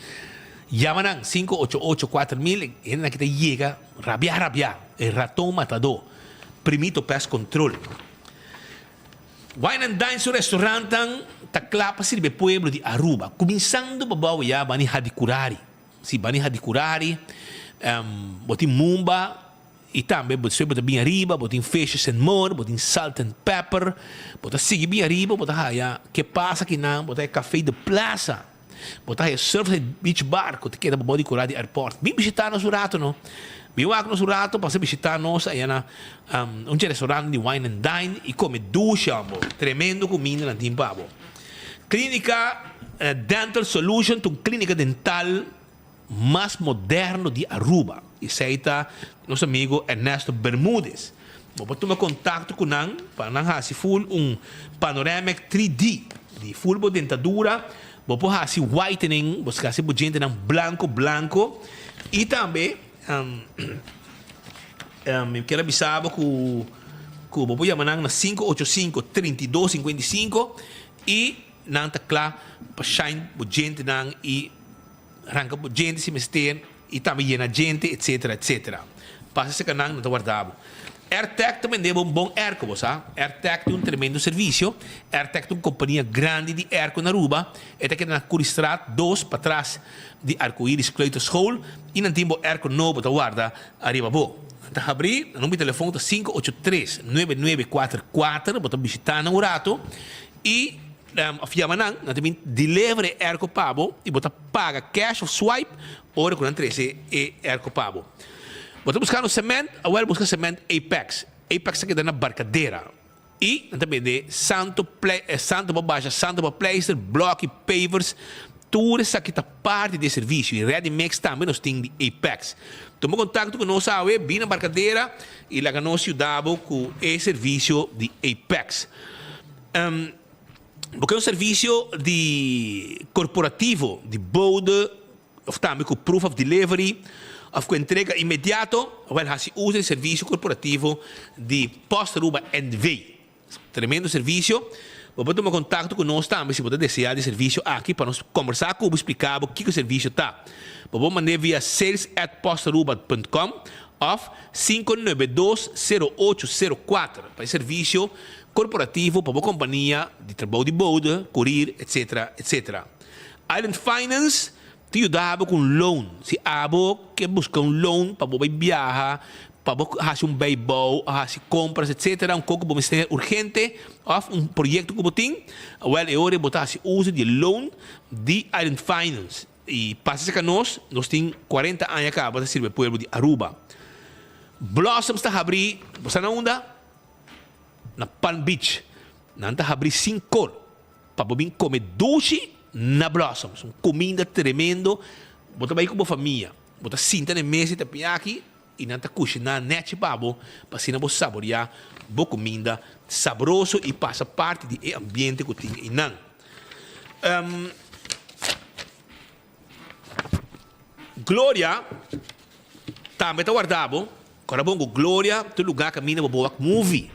Yama nan, sinku ocho ocho 4000, e hendenan ki ta yega rabiá rabiá, e raton matadó, Primito Pest Control. Wine and Dine su restaurantnan ta kla pa sirbi e pueblo di Aruba, kuminsando pa bou ya bani Hadicurari. Si, bani Hadicurari, bo tin Mumba i tambe bo despues bo ta bin ariba, bo tin Fishes and More, bo tin Salt and Pepper, bo ta sigui bin ariba, bo ta haya Ke Pasa Kinan, bo ta haya Café de Plaza. Bo ta haya Surfside Beach Bar ku ta keda pabou di kura di airport. Bin bishita nos un rato no. Bin wak nos un rato, pasa bishita nos aya na un dje restaurant di wine and dine i kome dushi amo. Tremendo kuminda nan tin pa bo. Klinika Dental Solution ta un klinika dental mas moderno di Aruba. Esei ta nos amigo Ernesto Bermudez. Bo por tuma contacto cu nan pa nan haci full un panoramic 3D di full bo dentadura. Bo por haci whitening, bo haci bo djentenan blanco blanco. Y tambe mi kier a bisa bo cu cu bo por yama nan na 585 32 55 y nan ta cla pa shine bo djentenan y ranka bo djente si mester y tambe yena djente etcetera etcetera. Pasa serka nan, nan ta warda bo. Airtec ta bende bo un bon airco, bo sa. Airtec tin un tremendo servicio. Airtec ta un compania grandi di airco na Aruba. E ta keda na Curiestraat dos, patras di Arcoiris Kleuterschool. Y nan tin bo airco nobo ta warda ariba bo. Nan ta habri, nan number di telefon ta 583 9944. Bo ta bishita nan un rato y of yama nan, nan ta bin deliver e airco pa bo y bo ta paga cash of swipe ora cu nan trece e airco pa bo. Bo ta buskando cement? Awel buska cement Apex. Apex ta keda na Barcadera. Y nan ta bende santo santo pa basha, santo pa pleister, bloki, pavers. Tur esaki ta parti di e servicio. Y ready mix tambe nos tin di Apex. Tuma contacto cu nos awe, bin na Barcadera y laga nos yuda bo cu e servicio di Apex. Bo ke un servicio di corporativo di bode? Of tambe ku proof of delivery of ku entrega inmediato, awel hasi uso di servisio korporativo di Post Aruba NV. Tremendo servisio. Bo por tuma kontakto ku nos tambe si bo ta deseá di servisio aki pa nos kombersá ku bo i spliká bo kiko e servisio ta. Bo por mand'é via sales at postaruba punt com òf 592 0804 pa e servisio korporativo pa bo kompania di trabou di bode, kurir, etc. Etc. Island Finance ta yuda bo ku un loan. Si abo ke buska un loan pa bo bai biaha, pa bo hasi un bijbouw, hasi kompras etcetera, un kos ku bo mester urgente òf un proyekto ku bo tin, awèl e ora bo ta hasi uso di e loan di Island Finance. I pasa serka nos, nos tin kuarenta aña kaba ta sirbi e pueblo di Aruba. Blossoms ta habrí, bo sa na unda? Na Palm Beach. Nan ta habrí sinkor. Pa bo bin come dushi na Blossoms. Un cuminda tremendo. Bo ta bay cu bo famia. Bo ta sinta na e mesa y ta piña aki y nan ta cushina nechi pa bo pa asina bo saborea bo cuminda sabroso y pasa parti di e ambiente cu tin eynan. Gloria tambe ta warda bo. Ora bon cu Gloria ta un lugar caminda pa bo wak movie.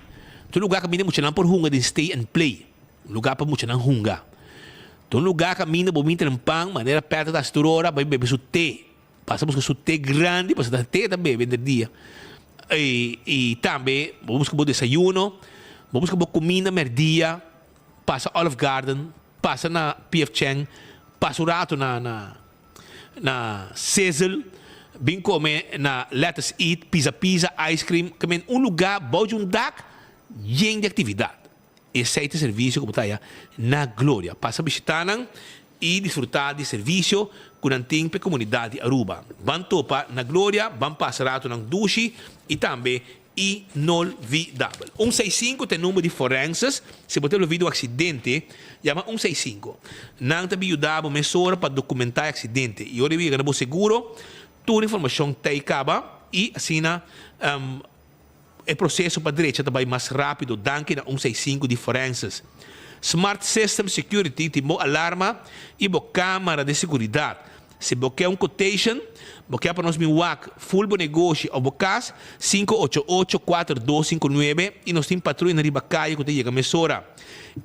Ta un lugar caminda muchanan por hunga den stay and play. Un lugar pa muchanan hunga. Ta un lugar caminda bo mintra den pan manera Peter ta haci tur ora bay bebe su te. Pasa busca su te grandi pasobra ta te ta bebe henter dia. Y tambe bo busca bo desayuno, bo busca bo cuminda merdia, pasa Olive Garden, pasa na PF Chang, pasa un rato na na na Sizzle, bin come na Let Us Eat, Pizza Pizza, Ice Cream, kimen un lugar bou di un dak yen di actividad. Esei ta e servisio ku bo ta haya na Gloria. Pasa bishitá nan i disfrutá di e servisio ku nan tin pa e komunidat di Aruba. Ban topa na Gloria, ban pasa ratonan dushi i tambe inolvidabel. Un seis sinku ta e number di forenses. Si bo ta envolví den un aksidente, yama un seis sinku. Nan ta bin yuda bo mesora pa dokumentá e aksidente i ora e yega na bo seguro, tur informashon ta ei kaba i asina E proseso pa drecha ta bai mas rápido danki na un seis sinku di Forenses. Smart System Security tin bo alarma i bo kámara di seguridat. Si bo ke un quotation, bo ke pa nos bin wak full bo negoshi òf bo kas, 588 4259 i nos tin patruya riba kaya ku ta yega mesora.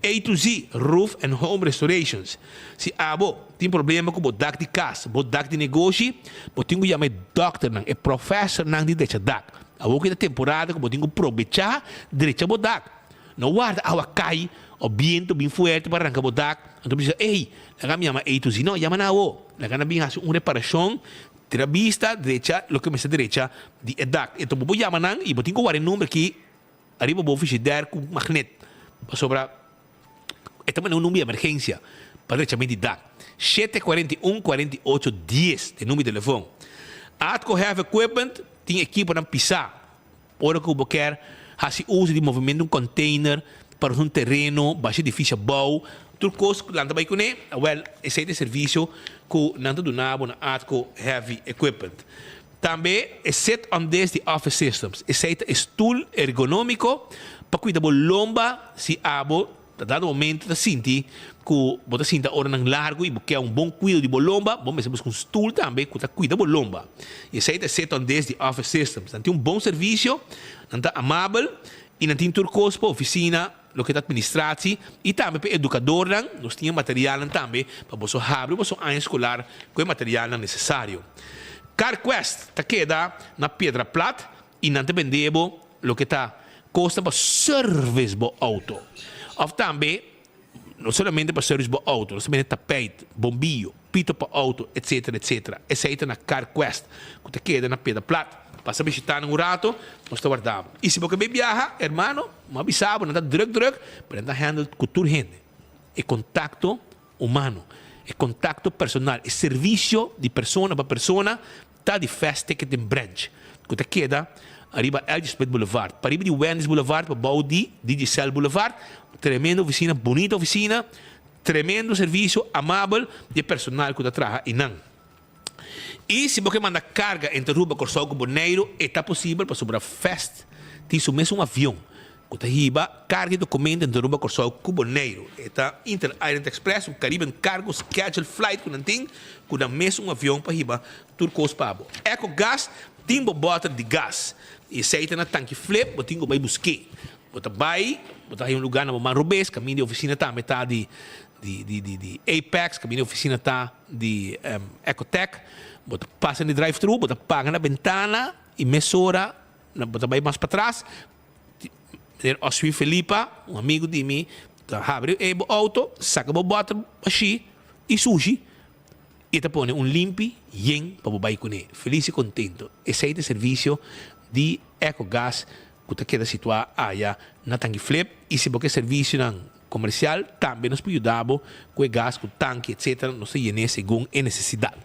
A to Z Roof and Home Restorations Si abo tin problema ku bo dak di kas, bo dak di negoshi, bo tin ku yama e dòkternan, e pròfèsernan di drecha dak. Awor ku e ta temporada ku bo tin ku probechá drecha bo dak. No warda awa kai òf bientu bin fuerte pa ranka bo dak. Anto bo bisa, Ey, laga mi yama Eito si. No, yama nan awor. Laga nan bin hasi un reparashon, tira bista, drecha loke mester drecha di e dak. Enton bo por yama nan i bo tin ku wara e number aki ariba bo frishider ku magnet. Pasobra E ta manda un number di emergencia pa drechament di dak. 7 41 48 10 ta e number di telefon. Atco Heavy Equipment tin ekiponan pisá. Ora ku bo kier hasi uso di movimento un container pa un tereno, basha edificio abou, tur kos ku nan ta bai kuné, awèl esei ta e servisio ku nan ta duna bo na Atco Heavy Equipment. Tambe e Sit on This di Office Systems. Esei ta e stul ergonómiko pa kuida bo lomba si abo ta dado momento ta sinti ku bo ta sinta oranan largu i bo ke un bon kuido di bo lomba, bo mester buska un stul tambe ku ta kuida bo lomba. I esei ta e Sit on This di Office Systems. Nan tin un bon servisio, nan ta amabel i nan tin tur kos pa ofisina. Loke ta administratie y tambe pa e educadornan, nos tin e materialnan tambe pa boso habri boso aña escolar cu e materialnan necesario. CarQuest ta keda na Piedra Plat. I nan ta bende bo loke ta kosta pa service bo auto. Of tambe no solamente pa service bo auto, nos ta bende tapijt, bombillo, pito pa auto, etcetera, etcetera. Esei ta na Car Quest ku ta keda na Piedra Plat. Pasa bishita nan un rato, nos ta warda bo. I si bo ke bay biaha, hermano, mi a bisa bo, nan ta druk druk, pero nan ta handle ku tur hende. E kontakto humano, e kontakto personal, e servisio di persona pa persona ta di Fast Ticketing Branch ku ta keda ariba L.J. Smith Boulevard, pariba di Wendy's Boulevard pa bou di Digicel Boulevard. Tremendo ofisina, bunita ofisina, tremendo servisio amabel di e personal ku ta traha einan. I si bo ke manda karga entre Aruba, Kòrsou ku Boneiru, e ta posibel pasobra Fast tin su mesun avion ku ta hiba karga i dokumento entre Aruba, Kòrsou ku Boneiru. E ta Inter Island Express, un Caribbean Cargo Scheduled Flight ku nan tin ku nan mesun avion pa hiba tur kos pa bo. Eco Gas tin bo bòter di gas i esei ta na tanki Flip, bo tin ku bai busk'é. Bo ta bai, bo ta haña un lugá na bo man robes, kaminda di ofisina tambe ta di di di di di Apex, kaminda di ofisina ta di Ecotech. Bo ta pasa na e drive thru, bo ta paga na bentana i mesora bo ta bai mas patras. Meneer Oswin Felipa, un amigu di mi, ta habri e bo auto, saka bo bòter bashí i sushi i ta pone un limpi yen pa bo bai kuné. Felis i kontento. Esei ta e servisio di Ecogas ku ta keda situá aya na Tanki Flip i si bo ke servisionan komersial tambe nos por yuda bo ku e gas, ku tanki etsetera. Nos ta yen'é segun e nesesidat.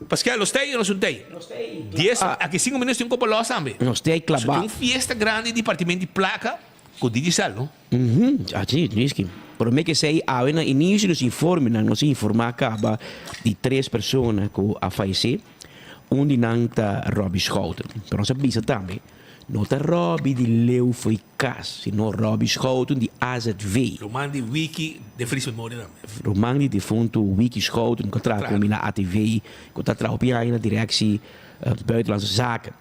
Paskel, nos ta ei o nos no ta ei? Nos ta ei. Dies, aki sinku minutos tin un kopa lòs tambe. Nos ta ei klabá. So tin un fiesta grandi di partimentu di plaka ku Digicel, no? Uhum, así, Niski. Promé ke esei awe na inisio di nos informenan nos a informá kaba di tres persona ku a fayesé. Un di nan ta Robbie Schouten. Pero nos a bisa tambe, no ta Robbie di Leeuw fo'i kas, sino Robbie Schouten di AZV. Ruman di Wiki de Feliz Memoria tambe. Ruman di defuntu Wiki Schouten ku a traha ku mi na ATV, ku ta traha hopi aña na Directie Buitenlandse Zaken.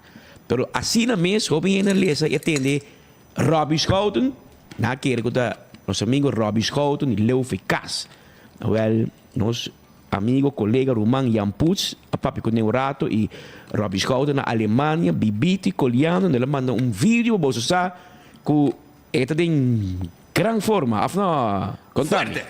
Pero asina mes hopi hende a lesa i a tende Robbie Schouten, nan a kere ku ta nos amigo Robbie Schouten di Leeuw Kas. Awel nos Amigo, kolega, ruman Jan Puts a papia kuné un rato i Robbie Schouten na Alemania, bibiti, koliando, el a manda un video pa boso sa ku e ta den gran forma, of no? Konta mi. Fuerte!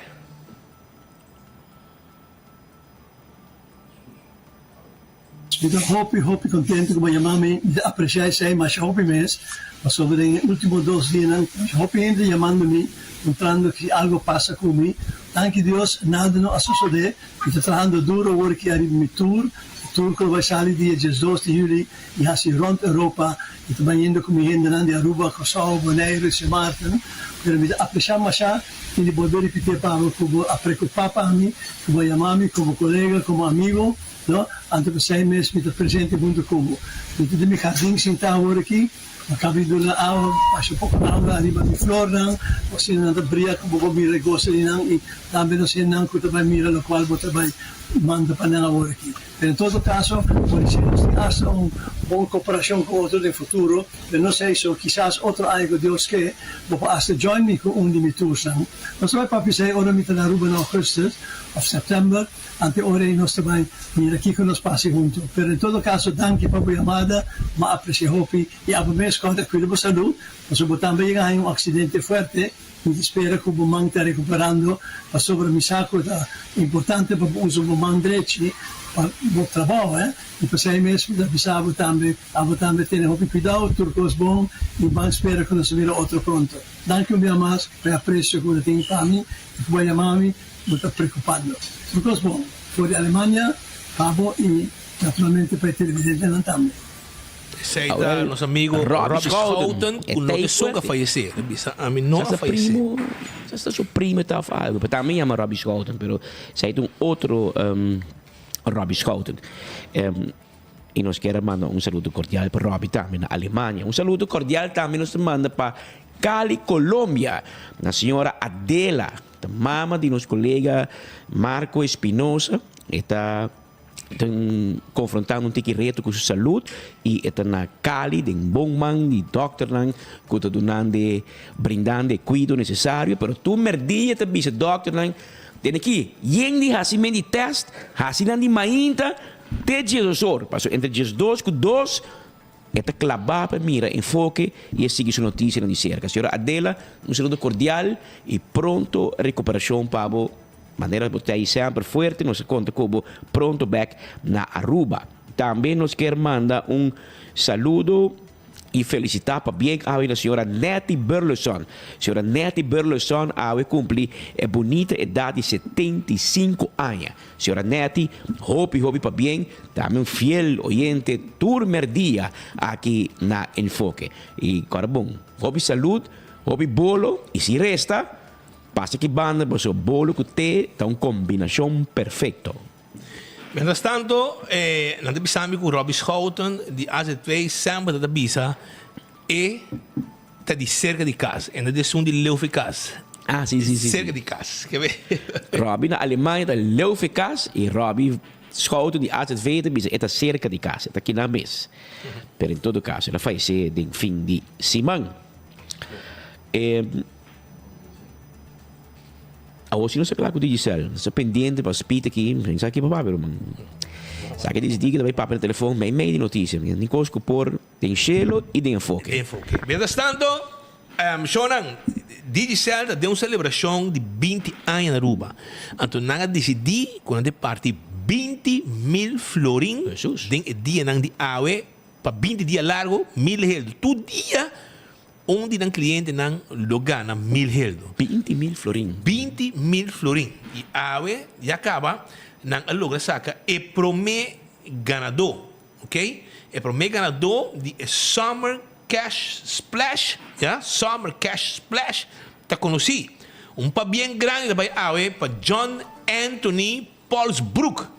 Mi ta hopi hopi contento cu bo yama mi, mi ta aprecia esey masha hopi mes, pasobra den e ultimo dos dianan masha hopi hende yamando mi puntrando si algo pasa cu mi. Danki Dios nada no a sucede, mi ta trahando duro awor aki ariba mi tour, e tour cu lo bay sali dia diesdos di juli y haci rond Europa, mi ta bayendo cu mi hendenan di Aruba, Corsou, Boneiru y Sint Maarten, pero mi ta aprecia masha y di bolbe ripiti pa bo cu bo a preocupa pa mi, cu bo a yama mi como colega, como amigo. No, anto p'esei mes mi ta presente huntu ku bo. Mi ta den mi hardin sintá awor aki, mi kaba di duna awa, basha poko awa ariba mi flornan, asina nan ta bria ku bo por mira e goso di nan i tambe nos hendenan ku ta bai mira lokual bo ta bai manda pa nan awor aki. Pero en todo kaso, por disi nos tin hasta un bon koperashon ku otro den futuro, pero no sei so, kisas otro aña ku Dios ke, bo por hasta join mi ku un di mi toursnan. Nos ta bai papia esei ora mi ta na Aruba na augustus òf sèptèmber. Ante ora ei nos ta bai mira kiko nos pasa hunto. Pero en todo caso danki pa bo yamada, m'a aprecia hopi y abo mes kòrda cuida bo salud, pasobra bo tambe yega haña un accidente fuerte, mi ta spera cu bo man ta recuperando, pasobra mi sa cu ta importante pa bo usa bo man drechi pa bo trabao, eh, y p'esei mes mi ta bisa bo tambe, abo tambe tene hopi cuidao, tur cos bon y ban spera cu nos ta mira otro pronto. Danki un bia mas pa e aprecio cu bo ta tin pa mi y cu bo a yama mi. Bo ta preocupando. Tur cos bon for di Alemania pa bo y naturalmente pa e televidentenan tambe. Esey ta nos amigo Robbie Schouten cu no ta esun cu a fayece. Ta bisa ami no a fayece. Sa su primo ta of algo. Pero tambe yama Robbie Schouten pero esey ta un otro Robbie Schouten. Y nos kier a manda un saludo cordial pa Robbie tambe na Alemania. Un saludo cordial tambe nos ta manda pa Cali, Colombia, na señora Adela, ta mama di nos colega Marco Espinosa. E ta confrontando un tiki reto cu su salud y e ta na Cali den bon man di dokternan cu ta dunando, brindando e cuido necesario. Pero tur merdia ta bisa dokternan, Tene ki, yen di haci men di test, haci nan di mainta, Te diesdos or, pasobra entre diesdos ku dos. E ta klabá pa mira Enfoke i e sigui su notisianan di serka. Señora Adela, un saludo kordial i pronto rekuperashon pa bo. Manera bo ta ei semper fuerte, nos ta konta ku bo pronto bèk na Aruba. Tambe nos kier manda un saludo i felisitá pabien awe na señora Nettie Burleson. Señora Nettie Burleson awe kumpli e bunita edat di 75 aña. Señora Nettie, hopi hopi pabien, tambe un fiel oyente tur merdia aki na Enfoke. I kòrda bon, hopi salud, hopi bolo i si resta, pasa aki banda pasobra bolo ku te ta un kombinashon perfekto. Mientras tanto, nan ta bisa mi ku Robbie Schouten di AZV semper ta ta bisa e ta di serka di kas, e no ta esun di leu fi kas. Ah, si, si, si. Serka di kas. Ke be? Robbie na Alemania ta leu fi kas i Robbie Schouten di AZV ta bisa e ta serka di kas, e ta kinan mes. Pero en todo kaso el a fayesé den fin di siman. Awor si nos ta kla ku Digicel, nos ta pendiente pa speed aki, mi sa ki pa papia ruman. Sa ki disidí ki ta bai papia na telefon mei mei di notisia, mi tin kos ku por den shelo i den enfoke. Den enfoke. Mientras tanto, shownan, Digicel ta den un selebrashon di 20 aña na Aruba. Anto nan a disidí ku nan ta parti 20.000 florin den e dianan di awe pa 20 dia largo, mil heldu. Tur dia Un di nan klientenan lo gana mil heldo. 20.000 florin. 20.000 florin. I awe ya kaba nan a logra saka e promé ganadó. Ok. E promé ganadó di e Summer Cash Splash, ya, Summer Cash Splash ta konosí. Un pabien grandi ta bai awe pa John Anthony Paulsbroek.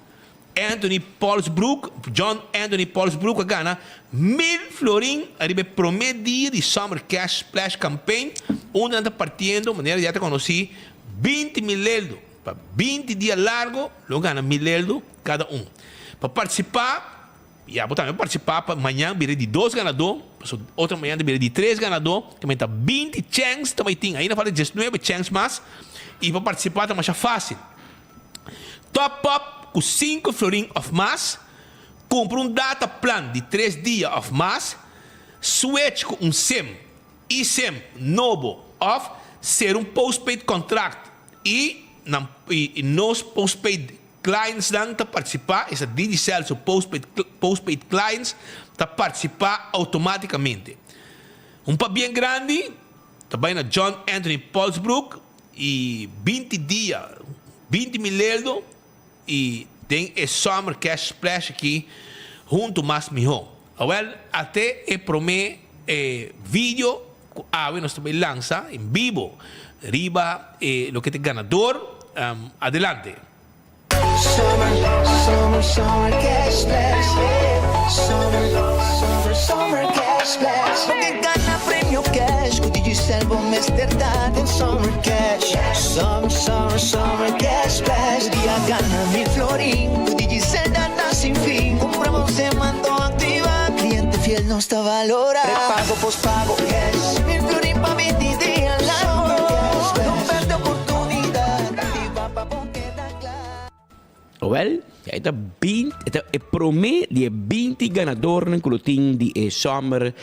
Anthony Paulsbroek, John Anthony Paulsbroek a gana mil florin ariba e prome dia di Summer Cash Splash Campaign, unda nan ta partiendo, manera ya ta konosí, 20.000 eldo. Pa 20 dia largo lo gana mil eldo kada un. Pa partisipá, ya bo tambe por partisipá pa mañan bira di dos ganadó, pasobra otro mañan ta bira di tres ganadó, ta menta 20 chèns ta bai tin, ainda falta 19 chèns mas, i pa partisipá ta masha fásil. Top up ku sinku florin òf mas, kumpra un data plan di tres dia òf mas, switch ku un sim, eSIM, nobo òf sera un postpaid kontrakt i nan i nos postpaid clientsnan ta partisipá, esta Digicel su postpaid postpaid clients ta partisipá outomátikamente. Un pabien grandi ta bai na John Anthony Paulsbrook i 20 dia, 20 mil eldo i den e Summer Cash Splash aki huntu mas mihó. Awel, ate e promé e video ku awe nos ta bai lansa en bibo riba e loke ta e ganador. Adelante. Wel, e ta binti, e ta e prome di e 20 ganadornan ku lo tin di e Summer,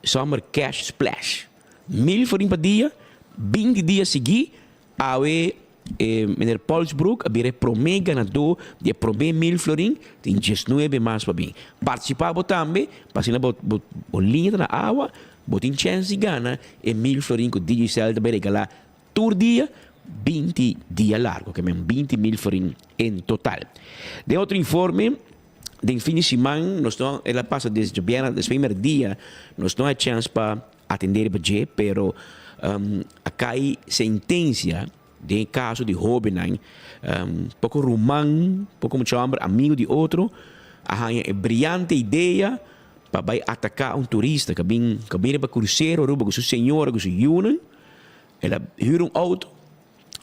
Summer Cash Splash. Mil florin pa dia, 20 dia sigui, awe e meneer Paulsbroek a bira e prome ganador di e prome mil florin, tin 19 mas pa bin. Participa bo tambe, pa asina bo bo bo liña ta na awa, bo tin chens di gana e mil florin ku Digicel ta bai regala Tur dia, 20 dia largo, ke men 20.000 florin en total. Den otro informe, den fin di siman nos no, el a pasa des djobièrnè des primer dia, nos no a chèns pa atendé riba dje, pero a kai sentensia den e kaso di hóbennan, poko ruman, poko mucha hòmber, amigu di otro, a haña e briante idea pa bai ataká un turista ku a bin, ku a bin riba krusero Aruba ku su señora ku su yunan. El a hür un outo.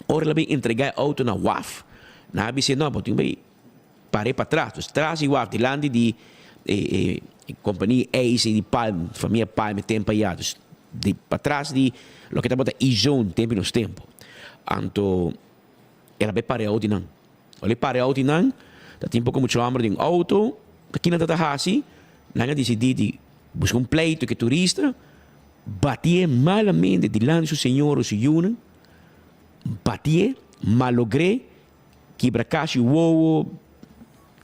Ora el a bin entregá e outo na waf, nan a bis'é, No, bo tin bai par'é patras. Dus tras di waf, dilanti di e kompania Eis di Palm, famia Palm e tempu ayá. Dus di patras di loke tabata E-zone tempu di nos tempu. Anto el a bai para e outo di nan. Ora el para e outo di nan, ta tin poko mucha hòmber den outo. Ta kina ta ta hasi? Nan a disidí di buska un pleitu ku e turista, batié malamente dilanti su señora su yunan, batié, malogr'é, kibra kashi wowo,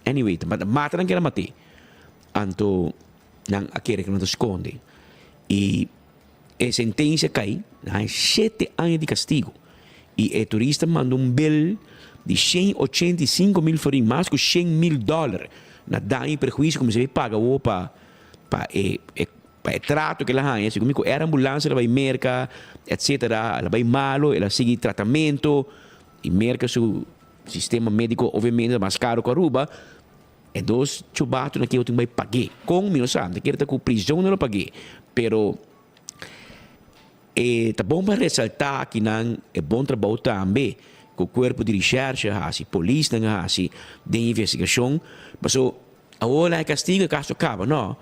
anyway, ta mata nan kere mat'é. Anto nan a kere ku nan ta skonde. I e sentensia kai, nan haña shete aña di kastigu. I e turista manda un bel di 185.000 florin, mas ku 100.000 dòler, na daño i perhuisio ku mester bai paga awor pa pa e e pa e trato ku el a haña. Segun mi ku era ambulansia el a bai Merka, etsetera, el a bai malo, el a sigui tratamentu. I Merka su sistema médiko obviamente ta mas karo ku Aruba. E dos chubatonan aki tin bai pag'é. Kon mi no sa, mi ta kere ta ku prizon nan lo pag'é. Pero e ta bon pa resaltá akinan e bon trabou tambe ku kuerpo di rishèrshe a hasi, polisnan a hasi den investigashon. Paso awor nan e kastigu e kaso kaba, no.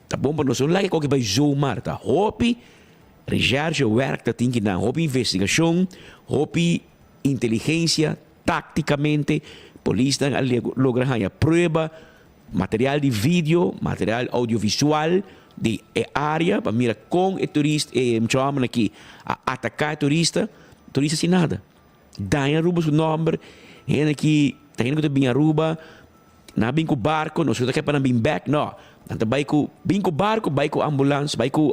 Ta bon pa nos no laga e koki bai zomaar. Ta hopi rishèrshe wèrk ta tin kinan, hopi investigashon, hopi inteligensia. Táktikamente, polisnan a logra haña prueba, material di video, material audiovisual di e área pa mira kon e turista, e mucha hòmbernan aki a ataká e turista. Turista sin nada. Daña Aruba su nòmber. Hende aki ta hende ku ta bin Aruba, nan a bin ku barko, nos no ta ke pa nan bin bèk, no. Nan ta bai ku, bin ku barko, bai ku ambulans, bai ku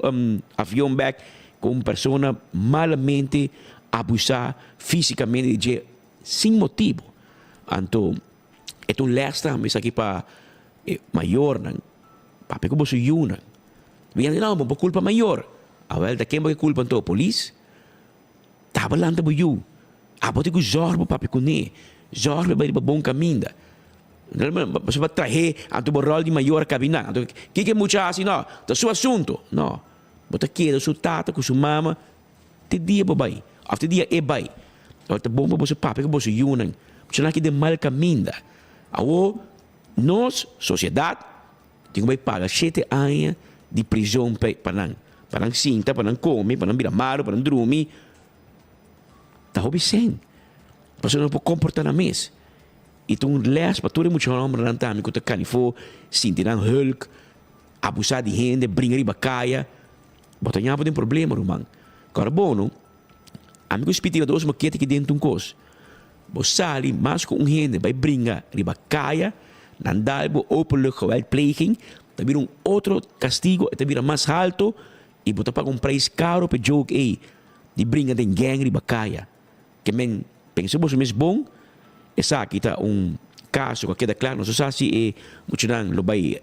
avion bèk, ku un persona malamente abusá físikamente di dje sin motibu. Anto e ta un lès tambe esaki pa e mayornan, papia ku boso yunan. Bia di no, bo por kulpa mayor. Awèl ta ken bo ke kulpa anto? Polis? Taba lanta bo yu. Abo tin ku zòrg bo papia kuné. Zòrg pa e bai riba bon kaminda. Pasobra bo trah'é anto bo ròl di mayor a kabiná. Anto kiko e mucha hasi? No, ta su asuntu. No, bo ta keda su tata ku su mama te dia bo bai òf te dia e bai. Awor ta bon pa boso papia ku boso yunan. Muchanan aki den mal kaminda. Awor nos, sosiedat, tin ku bai paga shete aña di prizon pa nan. Pa nan sinta, pa nan kome, pa nan bira malu, pa nan drumi. Ta hopi sen. Pasobra nan no por komportá nan mes. I ta un lès pa tur e mucha hòmbernan tambe ku ta kanifó, sinti nan hulk, abusá di hende, bringa riba kaya. Bo ta ña bo den problema, ruman. Kòrda bo no, ami ku spiti riba dos mokete aki dentro un kos. Bo sali mas ku un hende bai bringa riba kaya, nan dal bo openlijk geweldpleging, ta bira un otro kastigo, e ta bira mas halto i bo ta paga un prijs karo pa e joke ei di bringa den gang riba kaya. Ke men pensa boso mes bon, esaki ta un kaso ku a keda kla, nos no sa si e muchanan lo bai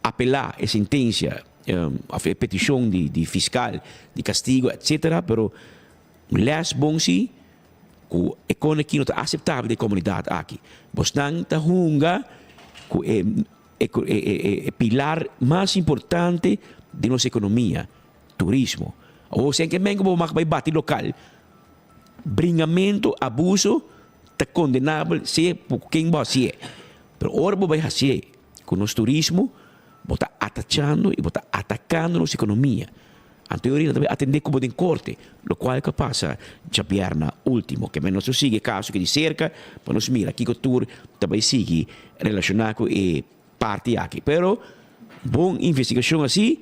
apelá e sentensia òf e petishon di fiskal di kastigo etsetera, pero un lès bon si ku e kon aki no ta aseptabel den e komunidat aki. Bosnan ta hunga ku e e pilar mas importante di nos ekonomia, turismo. Awor si ke men ku bo mag bai bati lokal, bringamentu, abuso ta kondenabel sea ku ken bo hasié. Pero ora bo bai hasié ku nos turismo, bo ta atachando i bo ta atakando nos ekonomia. Anto e orina ta bai atendé ku bo den korte, lokual ku a pasa djabièrna último. Ke men nos lo sigui e kaso aki di serka pa nos mira kiko tur ta bai sigui relashoná ku e parti aki. Pero bon investigashon asi,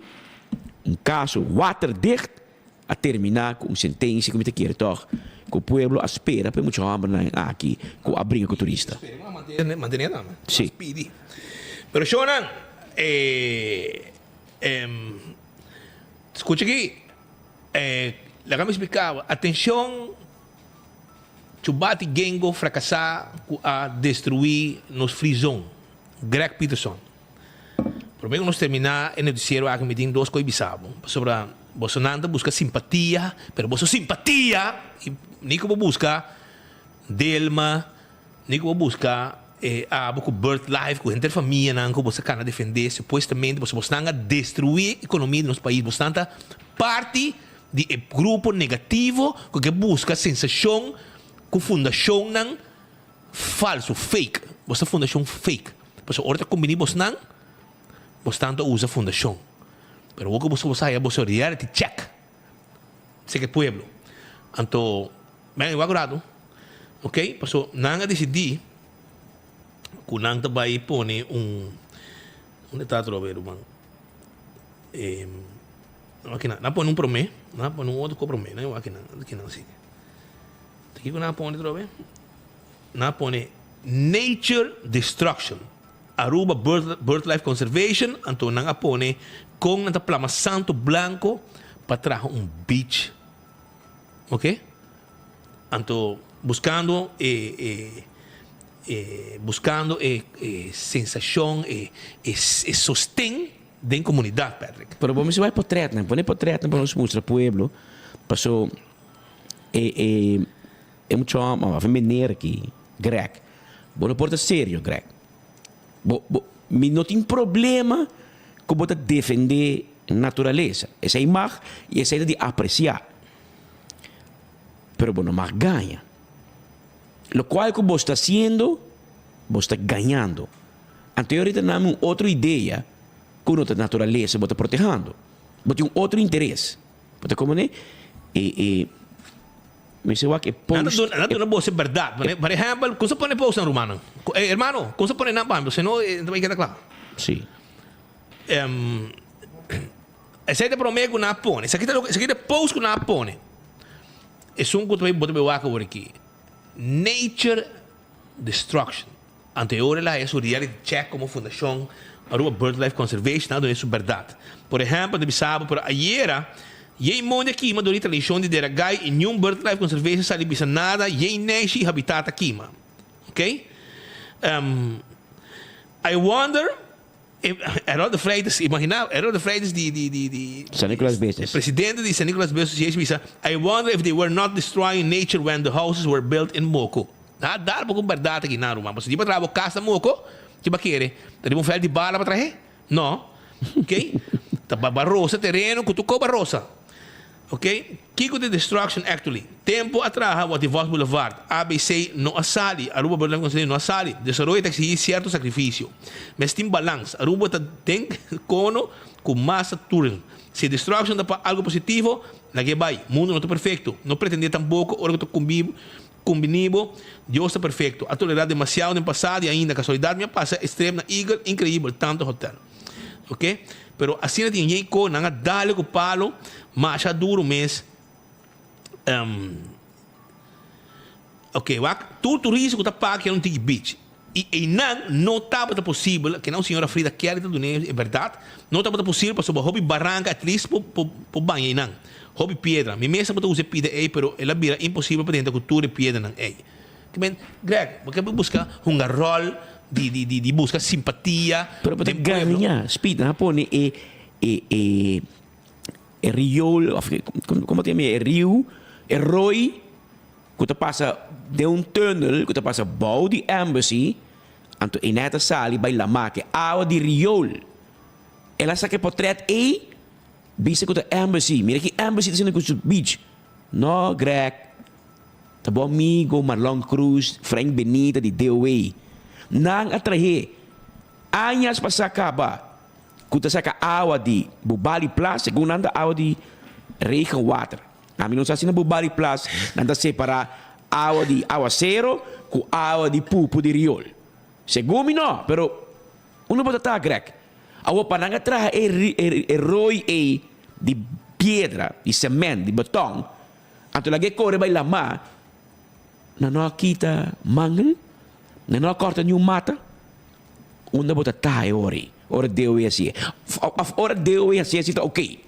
un kaso waterdicht a terminá ku un sentensia ku mi ta kere tòg ku pueblo a spera pa e mucha hòmbernan aki ku a bringa ku turista. Mantené tambe. Sí. Pidi. Pero shownan, skucha aki, laga mi splika bo, atenshon Chubati Gengo frakasá ku a destruí nos free zone, Greg Peterson. Promé ku nos terminá e notisiero aki mi tin dos kos bisa bo, pasobra bosonan ta buska simpatia, pero boso simpatia i ni ku bo buska Delma, ni ku bo buska e abo ku Bird Life ku henter famianan ku boso kana defendé supuestamente pasobra bosnan a destruí ekonomia di nos pais, bosnan ta parti di e grupo negativo ku ke buska sensashon ku fundashonnan falso, fake, boso ta fundashon fake. Pasobra ora ta kumbiní bosnan, bosnan ta usa fundashon. Pero awor ku boso boso haya boso reality check seka e pueblo. Anto, men wak un ratu, ok, pasobra nan a disidí ku nan ta bai pone un. Unda ta atrobe ruman? Eh, wak nan. Nan pone un prome, nan pone un otro ko prome. Nan wak nan, aki nan si. Ta kiko nan pone atrobe? Nan pone Nature Destruction. Aruba Bird, Birdlife Conservation, anto nan a pone kon nan ta plama santo blanco pa traha un beach. Ok? Anto buscando e, e, e buscando e, e sensacion, e, e, e sosten den comunidad, Patrick. Pero bo mester bai potretnan, pone potretnan pa nos mustra pueblo, paso e e e mucha hòmber òf e meneer aki, Greg, bo no por ta serio, Greg. Bo bo mi no tin problema ku bo ta defendé naturalesa, esei mag i esei ta di apresiá. Pero bo no mag gaña. Lokual ku bo sta hasiendo, bo sta gañando. Anto ahorita nami un otro idea ku no ta naturalesa bo ta protehando. Bo tin un otro interes. Bo ta komprende? E e mester wak e Nan ta post. duna, nan ta duna bo e bèrdat. Por ehèmpel, ku sa pone post nan rumannan? Hermano, ku sa pone nan pa mi? Si no, e ta bai keda kla. Si. Esei ta promé ku nan a pone. Esaki ta loke, esaki ta e post ku nan a pone. Esun ku ta bai bo ta bai wak awor aki. Nature destruction. Anto e ora el a haya su reality check komo fundashon Aruba Birdlife Conservation a duna su bèrdat. Por ehèmpel ta bisa bo, pero ayera yei mondi a kima dor di tradishon di dera gai i niun Birdlife Conservation sali bisa nada yei neishi i habitat a kima. Ok? I wonder Harold de Freitas, imagina, Harold de Freitas di, di, di, di, San Nicolas Business. presidente di San Nicolas Business Association bisa, I wonder if they were not destroying nature when the houses were built in Moko. Na dar bo ku bèrdat aki nan ruman, pasobra di bo traha bo kas na Moko, ki bo a kere? Ta riba un vèlt di bala bo trahe? No. Ok? Ta ba ba rosa tereno ku tur ko ba rosa. Ok, kiko ta destruction actually? Tempo a traha Watty Vos Boulevard, abc no a sali, Aruba Birdlife Conservation no a sali. Desaroyo ta exigi cierto sacrificio. Mester tin balans. Aruba ta den cono cu masa tourism. Si destruction ta pa algo positivo, lag'e bay. Mundo no ta perfecto. No pretende tampoco ora cu ta cumbini bo, Dios ta perfecto. A tolera demasiado den pasado y ainda. Casualidad mi a pasa e strip na Eagle, increibel, tanto hotel. Ok, pero asina tin yen ko nan a dale ku palo masha duro mes. Um, ok, wak, tur turista ku ta paga un tiki beach. I einan no tabata posibel, ke nan señora Frida Kelly ta dun'e e bèrdat, no tabata posibel pasobra hopi baranka at least por por por baña einan. Hopi piedra. Mi mes tabata usa e pida ei pero el a bira imposibel pa drenta ku tur e piedranan ei. Ke men, Greg, bo ke buska hunga ròl di di di di buska simpatia Pero bo ta den pueblo. gaña, Speed, nan a pone e e e e riool of como ta yama e riu, e rooi ku ta pasa den un tunnel ku ta pasa bou di embassy, anto e net a sali bai lamá ke awa di riool. El a saka e potret ei, bisa ku ta embassy. Mira ki embassy ta haciendo ku su beach. No, Greg. Ta bo amigo Marlon Cruz, Frank Benita di DOA. Nan a trah'é añas pasá kaba ku ta saka awa di Bubali Plas, segun nan ta awa di regenwater. Ami no sa si na Bubali Plas nan ta separá awa di awasero ku awa di pupu di riol. Segun mi no, pero unda bo ta ta, Greg? Awor pa nan a traha e e rooi ei di piedra, di sement, di beton, Anto lag'é kore bai lamá, nan no a kita mangel, nan no a kòrta niun mata. Unda bo ta taha e ora ei, ora Deo ei hasié? Òf ora Deo ei hasié si ta okey?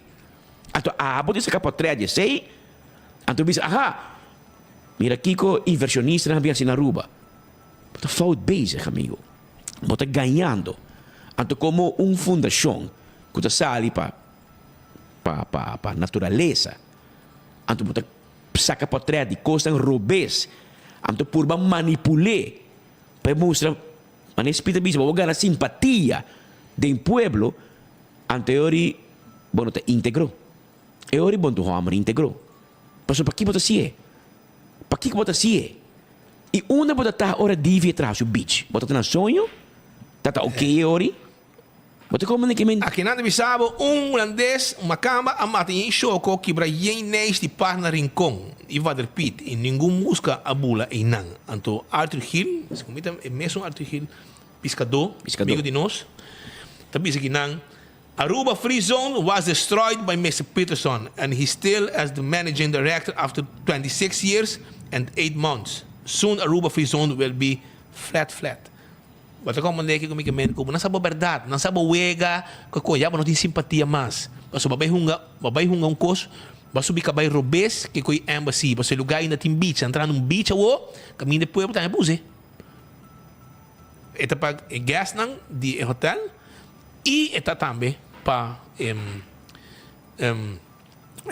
Anto abo di saka pòtrèt di esei, anto bisa, aha, mira kiko invershonistanan a bin hasi na Aruba. Bo ta fout bezig, amigo. Bo ta gañando. Anto komo un fundashon ku ta sali pa pa pa pa naturalesa, Anto bo ta saka potret di kosnan robes. Anto purba manipul'é pa e mustra manera e Spiritu ta bisa, bo gana simpatia den pueblo, anto e ora bo no ta integro. E ora bo no ta un hòmber integro. Pasobra pakiko bo ta hasié? Pakiko bo ta hasié? I unda bo ta taha ora Divi a traha su beach? Bo ta ta na soño? Ta ta oké e ora? Bo ta komende ki men. Akinan ta bisa bo, un hulandes, un makamba, a mata yen shoko, kibra yen neis di pas na Rincon i Vader Piet, i ningun muska a bula einan. Anto Arthur Gil, segun mi ta e mesun Arthur Gil, piskadó, amigo di nos, Ta bisa ki nan, Aruba Free Zone was destroyed by Mister Peterson and he still as the managing director after 26 years and 8 months. Soon Aruba Free Zone will be flat flat. Bo ta comprende kico mi ke meen cu bo nan sa bo berdad, nan sa bo wega, cu con ya bo no tin simpatia mas. Pasobra bo bay hunga, bo bay hunga un cos, bo a subi cabay robes ke cu e embassy, pasobra e lugar ainda tin beach, nan traha un beach awo, caminda e pueblo tambe puse. E ta pa e guestnan di e hotel y e ta tambe pa e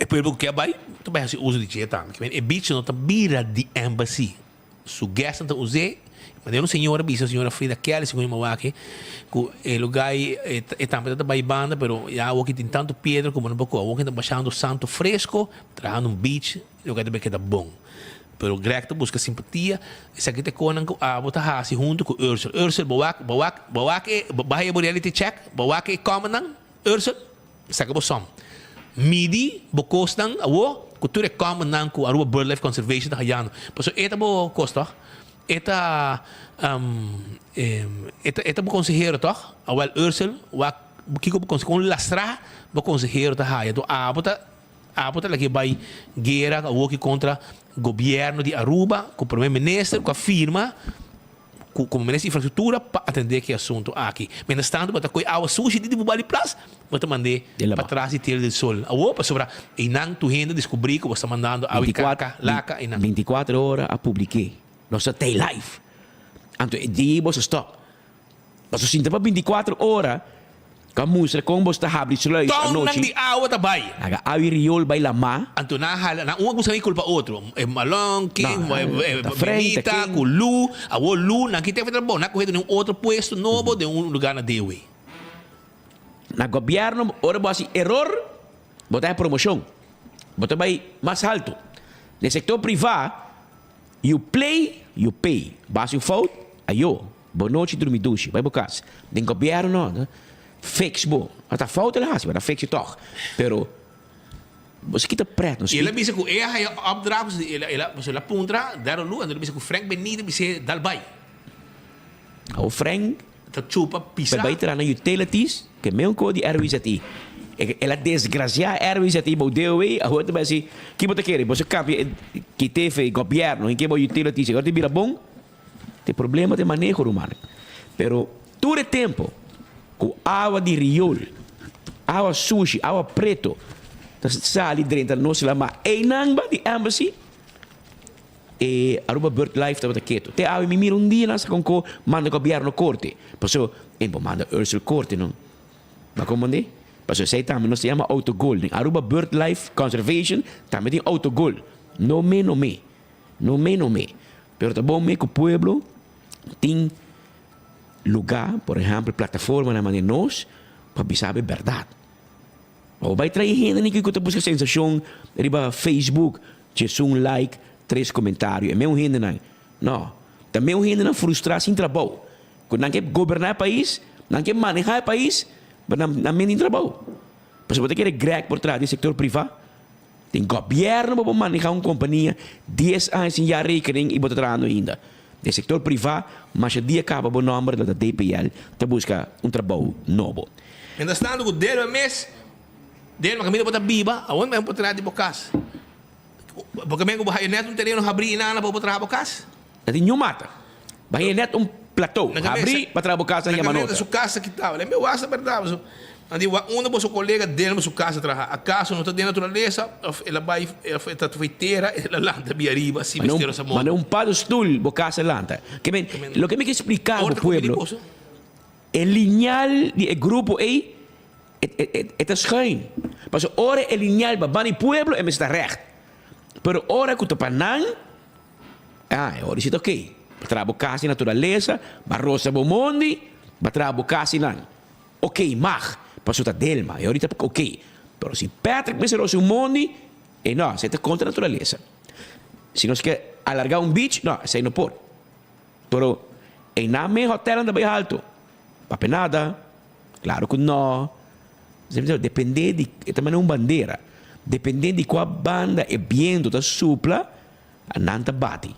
pueblo cu kier bay ta bay haci uso di dje tambe. E beach no ta bira di embassy, su guestnan ta us'e. Manera un señora bisa, señora Frida Kelly, segun mi mawaki, cu e lugar ey e tambe ta bay banda pero ya awoki tin tanto piedra como no por coge. Awoki ta bashando santo fresco, trahando un beach. Loke ta bay keda bon. Pero Greg ta buska simpatia. Esaki ta e konan ku abo ta hasi huntu ku Ursel. Ursel, bo wak, bo wak, bo wak e, bo haya bo reality check? Bo wak e kòmentnan? Ursel, saka bo sòm. Midi bo kosnan awo ku tur e kòmentnan ku Aruba Birdlife Conservation ta hayando. Pasobra e ta bo kos tòg? E ta, e ta, e ta bo konsehero tòg? Awèl Ursel, wak kiko bo konse, kon lastrá bo konsehero ta haya. Anto abo ta. Abo ta lag'é bai guera awoki kontra gobièrnu di Aruba ku promé minister ku a firma ku komo minister di infrastruktura pa atendé ku e asuntu aki. Mientras tanto bo ta kohe awa sushi di Bubali Plas bo ta mand'é patras di Tierra del Sol. Awor pasobra einan tur hende a diskubrí ku bo sta mandando awa i kaka, laka einan. Bintikuater ora a publik'é. Nos ta tei live. Anto e dia ei bo sa stòp. Paso sinta pa binticuatro ora ka mustra kon bo sta habri sluis Tonnan anochi. di awa ta bai. Laga awa i riol bai lamá. Anto nan a hala, nan un a kuminsá kulpa otro. E Malon, ken, No, ta Frank, ta Benita, ken. ku Lu. Awor Lu, nan kita e trabou, nan a kohe den un otro puesto nobo den un lugar na Dewey. Na gobièrnu ora bo hasi eror, bo ta haña promoshon. Bo ta bai mas haltu. Den sektor privá, you play, you pay. Bo hasi un fout, ayo. Bo nochi drumi dushi, bai bo kas. Den gobièrnu no, ta fix bo. A ta fout el a hasi, pero a fix e tòg. Pero bo si kita prèt no I el a speak. bisa ku e a haya opdracht, el a, el a, el a puntra Darryl Lu, anto el a bisa ku Frank Benito a bis'é dal bai. Awor Frank Ta chupa pisa. bai traha na utilities, ke meun ko di RWZI. El a desgrasiá RWZI bou DOW, awor ta bai hasi, ki bo ta kere? Bo sa kambia e kit'e gobièrnu, hin ke bo utilities, awor ta bira bon? Te problema ta e maneho ruman. Pero tur e tempo ku awa di riol, awa sushi, awa preto ta sali drenta nos lama einan ba di embassy e Aruba Bird Life tabata keto. Te awe mi mira un dia nan sa kon ko manda gobierno korte. Paso e bo manda Ursel korte no. Bo a komprende? Paso esei tambe nos ta yama autogol. Den Aruba Bird Life Conservation tambe tin autogol. No me no me. No me no me. Pero ta bon me ku pueblo tin lugá, por ehèmpel plataformanan manera nos, pa bisa bo e bèrdat. Bo bai trae hende ku ta buska sensashon riba Facebook, djes un like, tres komentario, e meun hendenan. No, ta meun hendenan frustrá sin trabou, ku nan ke goberná e pais, nan ke manehá e pais, pero nan nan men tin trabou. Pasobra bo ta kere Greg por traha den sektor privá? Den gobièrnu bo por manehá un kompania dies aña sin ya rekening i bo ta trahando ainda. Den sektor privá masha dia kaba bo nòmber lo ta DPL ta buska un trabou nobo. Mientras tanto ku Delma mes, Delma kaminda bo ta biba, awor mi por traha di bo kas. Bo ke men ku bo haya nèt un tereno habrí i nana pa bo traha bo kas? Na tin niun mata. Bo haya nèt un plato habrí pa traha bo kas nan Na yama kaminda nota. su kas ta kitaba. Lei mi wak sa bèrdat pasobra nan di wak unda boso kolega Delma su kas a traha. Akaso no ta den naturalesa òf el a bai òf e ta foi tera el a lanta bi ariba si mester sa Manda modo. un palo stul bo kas a lanta. Ke men loke mi ke splika bo Ora ta kumpli pueblo boso. e liñal di e grupo ei e ta schuin. Pasobra ora e liñal pa banda di pueblo e mester ta règt. Pero ora ku ta pa nan. Ah, e ora si ta ok. Bo traha bo kas di naturalesa, bo a rosa bo mondi, bo a traha bo kas einan. Ok, mag, pasobra ta Delma, e ora ta ok. Pero si Patrick mester rosa un mondi, e no, esei ta kontra naturalesa. Si nos ke alarga un beach, no, esei no por. Pero einan men hotelnan ta bai halto. Papia nada. Claro cu no. Depende di, e ta manda un bandera. Depende di cua banda e biento ta supla, nan ta bati.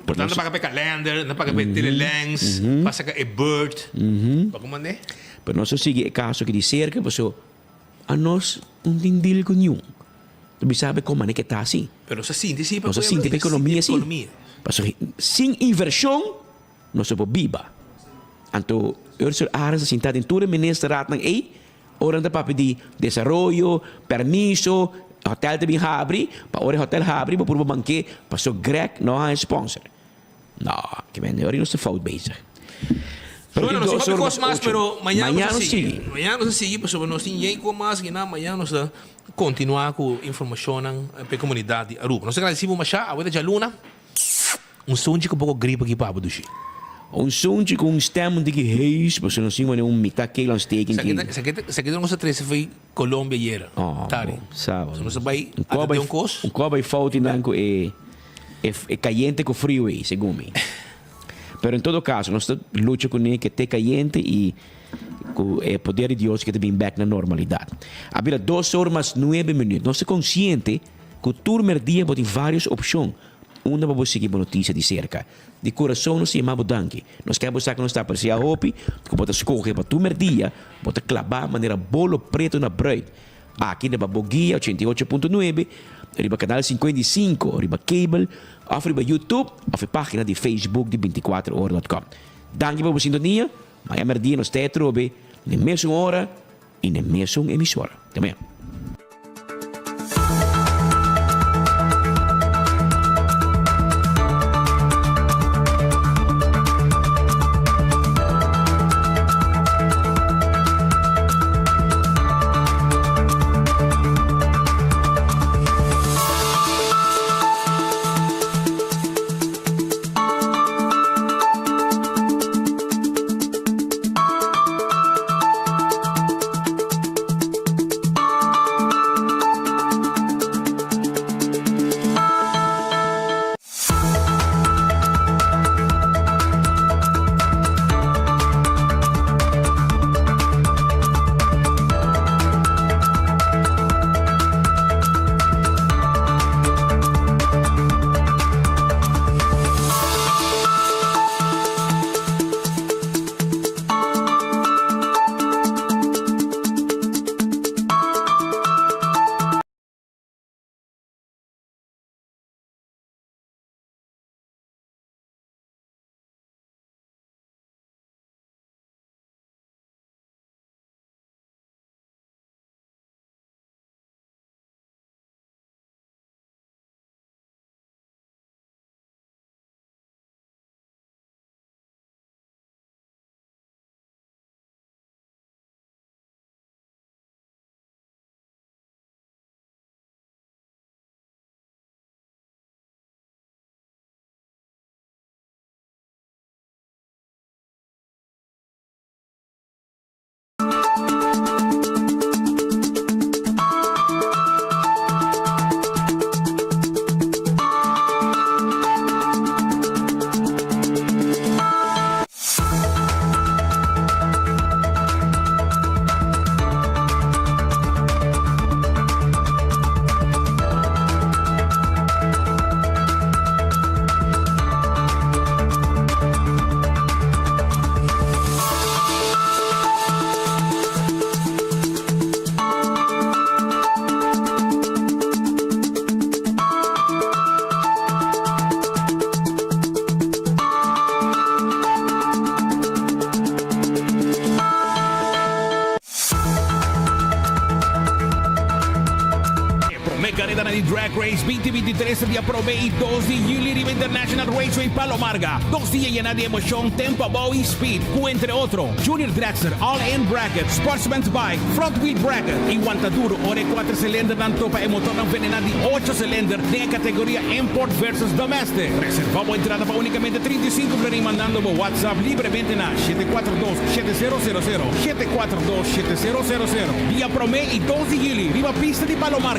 Por nan ta paga pa e kalender, nan ta paga pa e telelens, pa saca e bird. Pa como ande? Pero nos a sigui e kaso aki di serka paso anos no tin deal ku niun. Ta bisa bo kon manera ke ta asi. Pero nos a sinti si pa Nos a sinti pa ekonomia si. Paso sin invershon nos no por biba. Anto Ursula Arends a sinta den tur e ministerraadnan ei ora nan ta papia di desaroyo, permiso, hotel ta bin habri, pa ora e hotel habri bo por bo banke paso Greg no a haña sponsor. No, ke men ora nos ta fout bezig. Pero bueno, nos tin hopi kos mas, pero mañana nos ta sigui. Mañana nos ta sigui pasobra nos tin yei kos mas kinan. Mañana nos ta kontinuá ku informashonnan pa e komunidat di Aruba. Nos ta gradisí bo mashá. Awe ta djaluna. Un sunchi ku poko grip aki pa bo, dushi. Un sunchi ku un stem un tiki heus, pasobra nos tin manera un mitá keel ontsteking ki. Esaki ta nos a trese fo'i Colombia ayera, tari. So nos a bai atendé un kos. Un kò bai fout nan ku e e kayente ku friu ei, segun mi. Pero en todo kaso nos ta lucha kuné ke te kayente i ku e poder di Dios ke ta bin bèk na normalidat. A bira dos or mas nuebe minüt. Nos ta konsiente ku tur mèrdia bo tin vários opshon unda pa bo sigui bo notisia di serka. Di kurason nos ta yama bo danki. Nos ke bo sa ku nos ta apresiá hopi ku bo ta skohe pa tur mèrdia bo ta klabá manera bolo pretu na brùit. Aki na Babo Guia 88.9, riba Canal 55, riba cable of riba YouTube of e pagina di Facebook di binticuater ora dot com. Danki pa bo sintonia. Maña merdia nos ta atrobe n'e mesun ora y n'e mesun emisora. Te maña. E prome karedanan di Drag Race 2023 ta dia prome i dos di juli riba International Raceway Palo Marga. Dos dia yena di emocion, tempo abou i speed, ku entre otro, Junior Dragster, All In Bracket, Sportsman's Bike, Front Wheel Bracket i wanta duro ora e kuater silindernan topa e motornan venená di ocho silinder den e kategoria Import versus Domestic. Reservá bo entrada pa unikamente 35 florin mandando bo WhatsApp libremente na 742 7000, 742 7000. Dia prome i dos di juli riba pista di Palo Marga.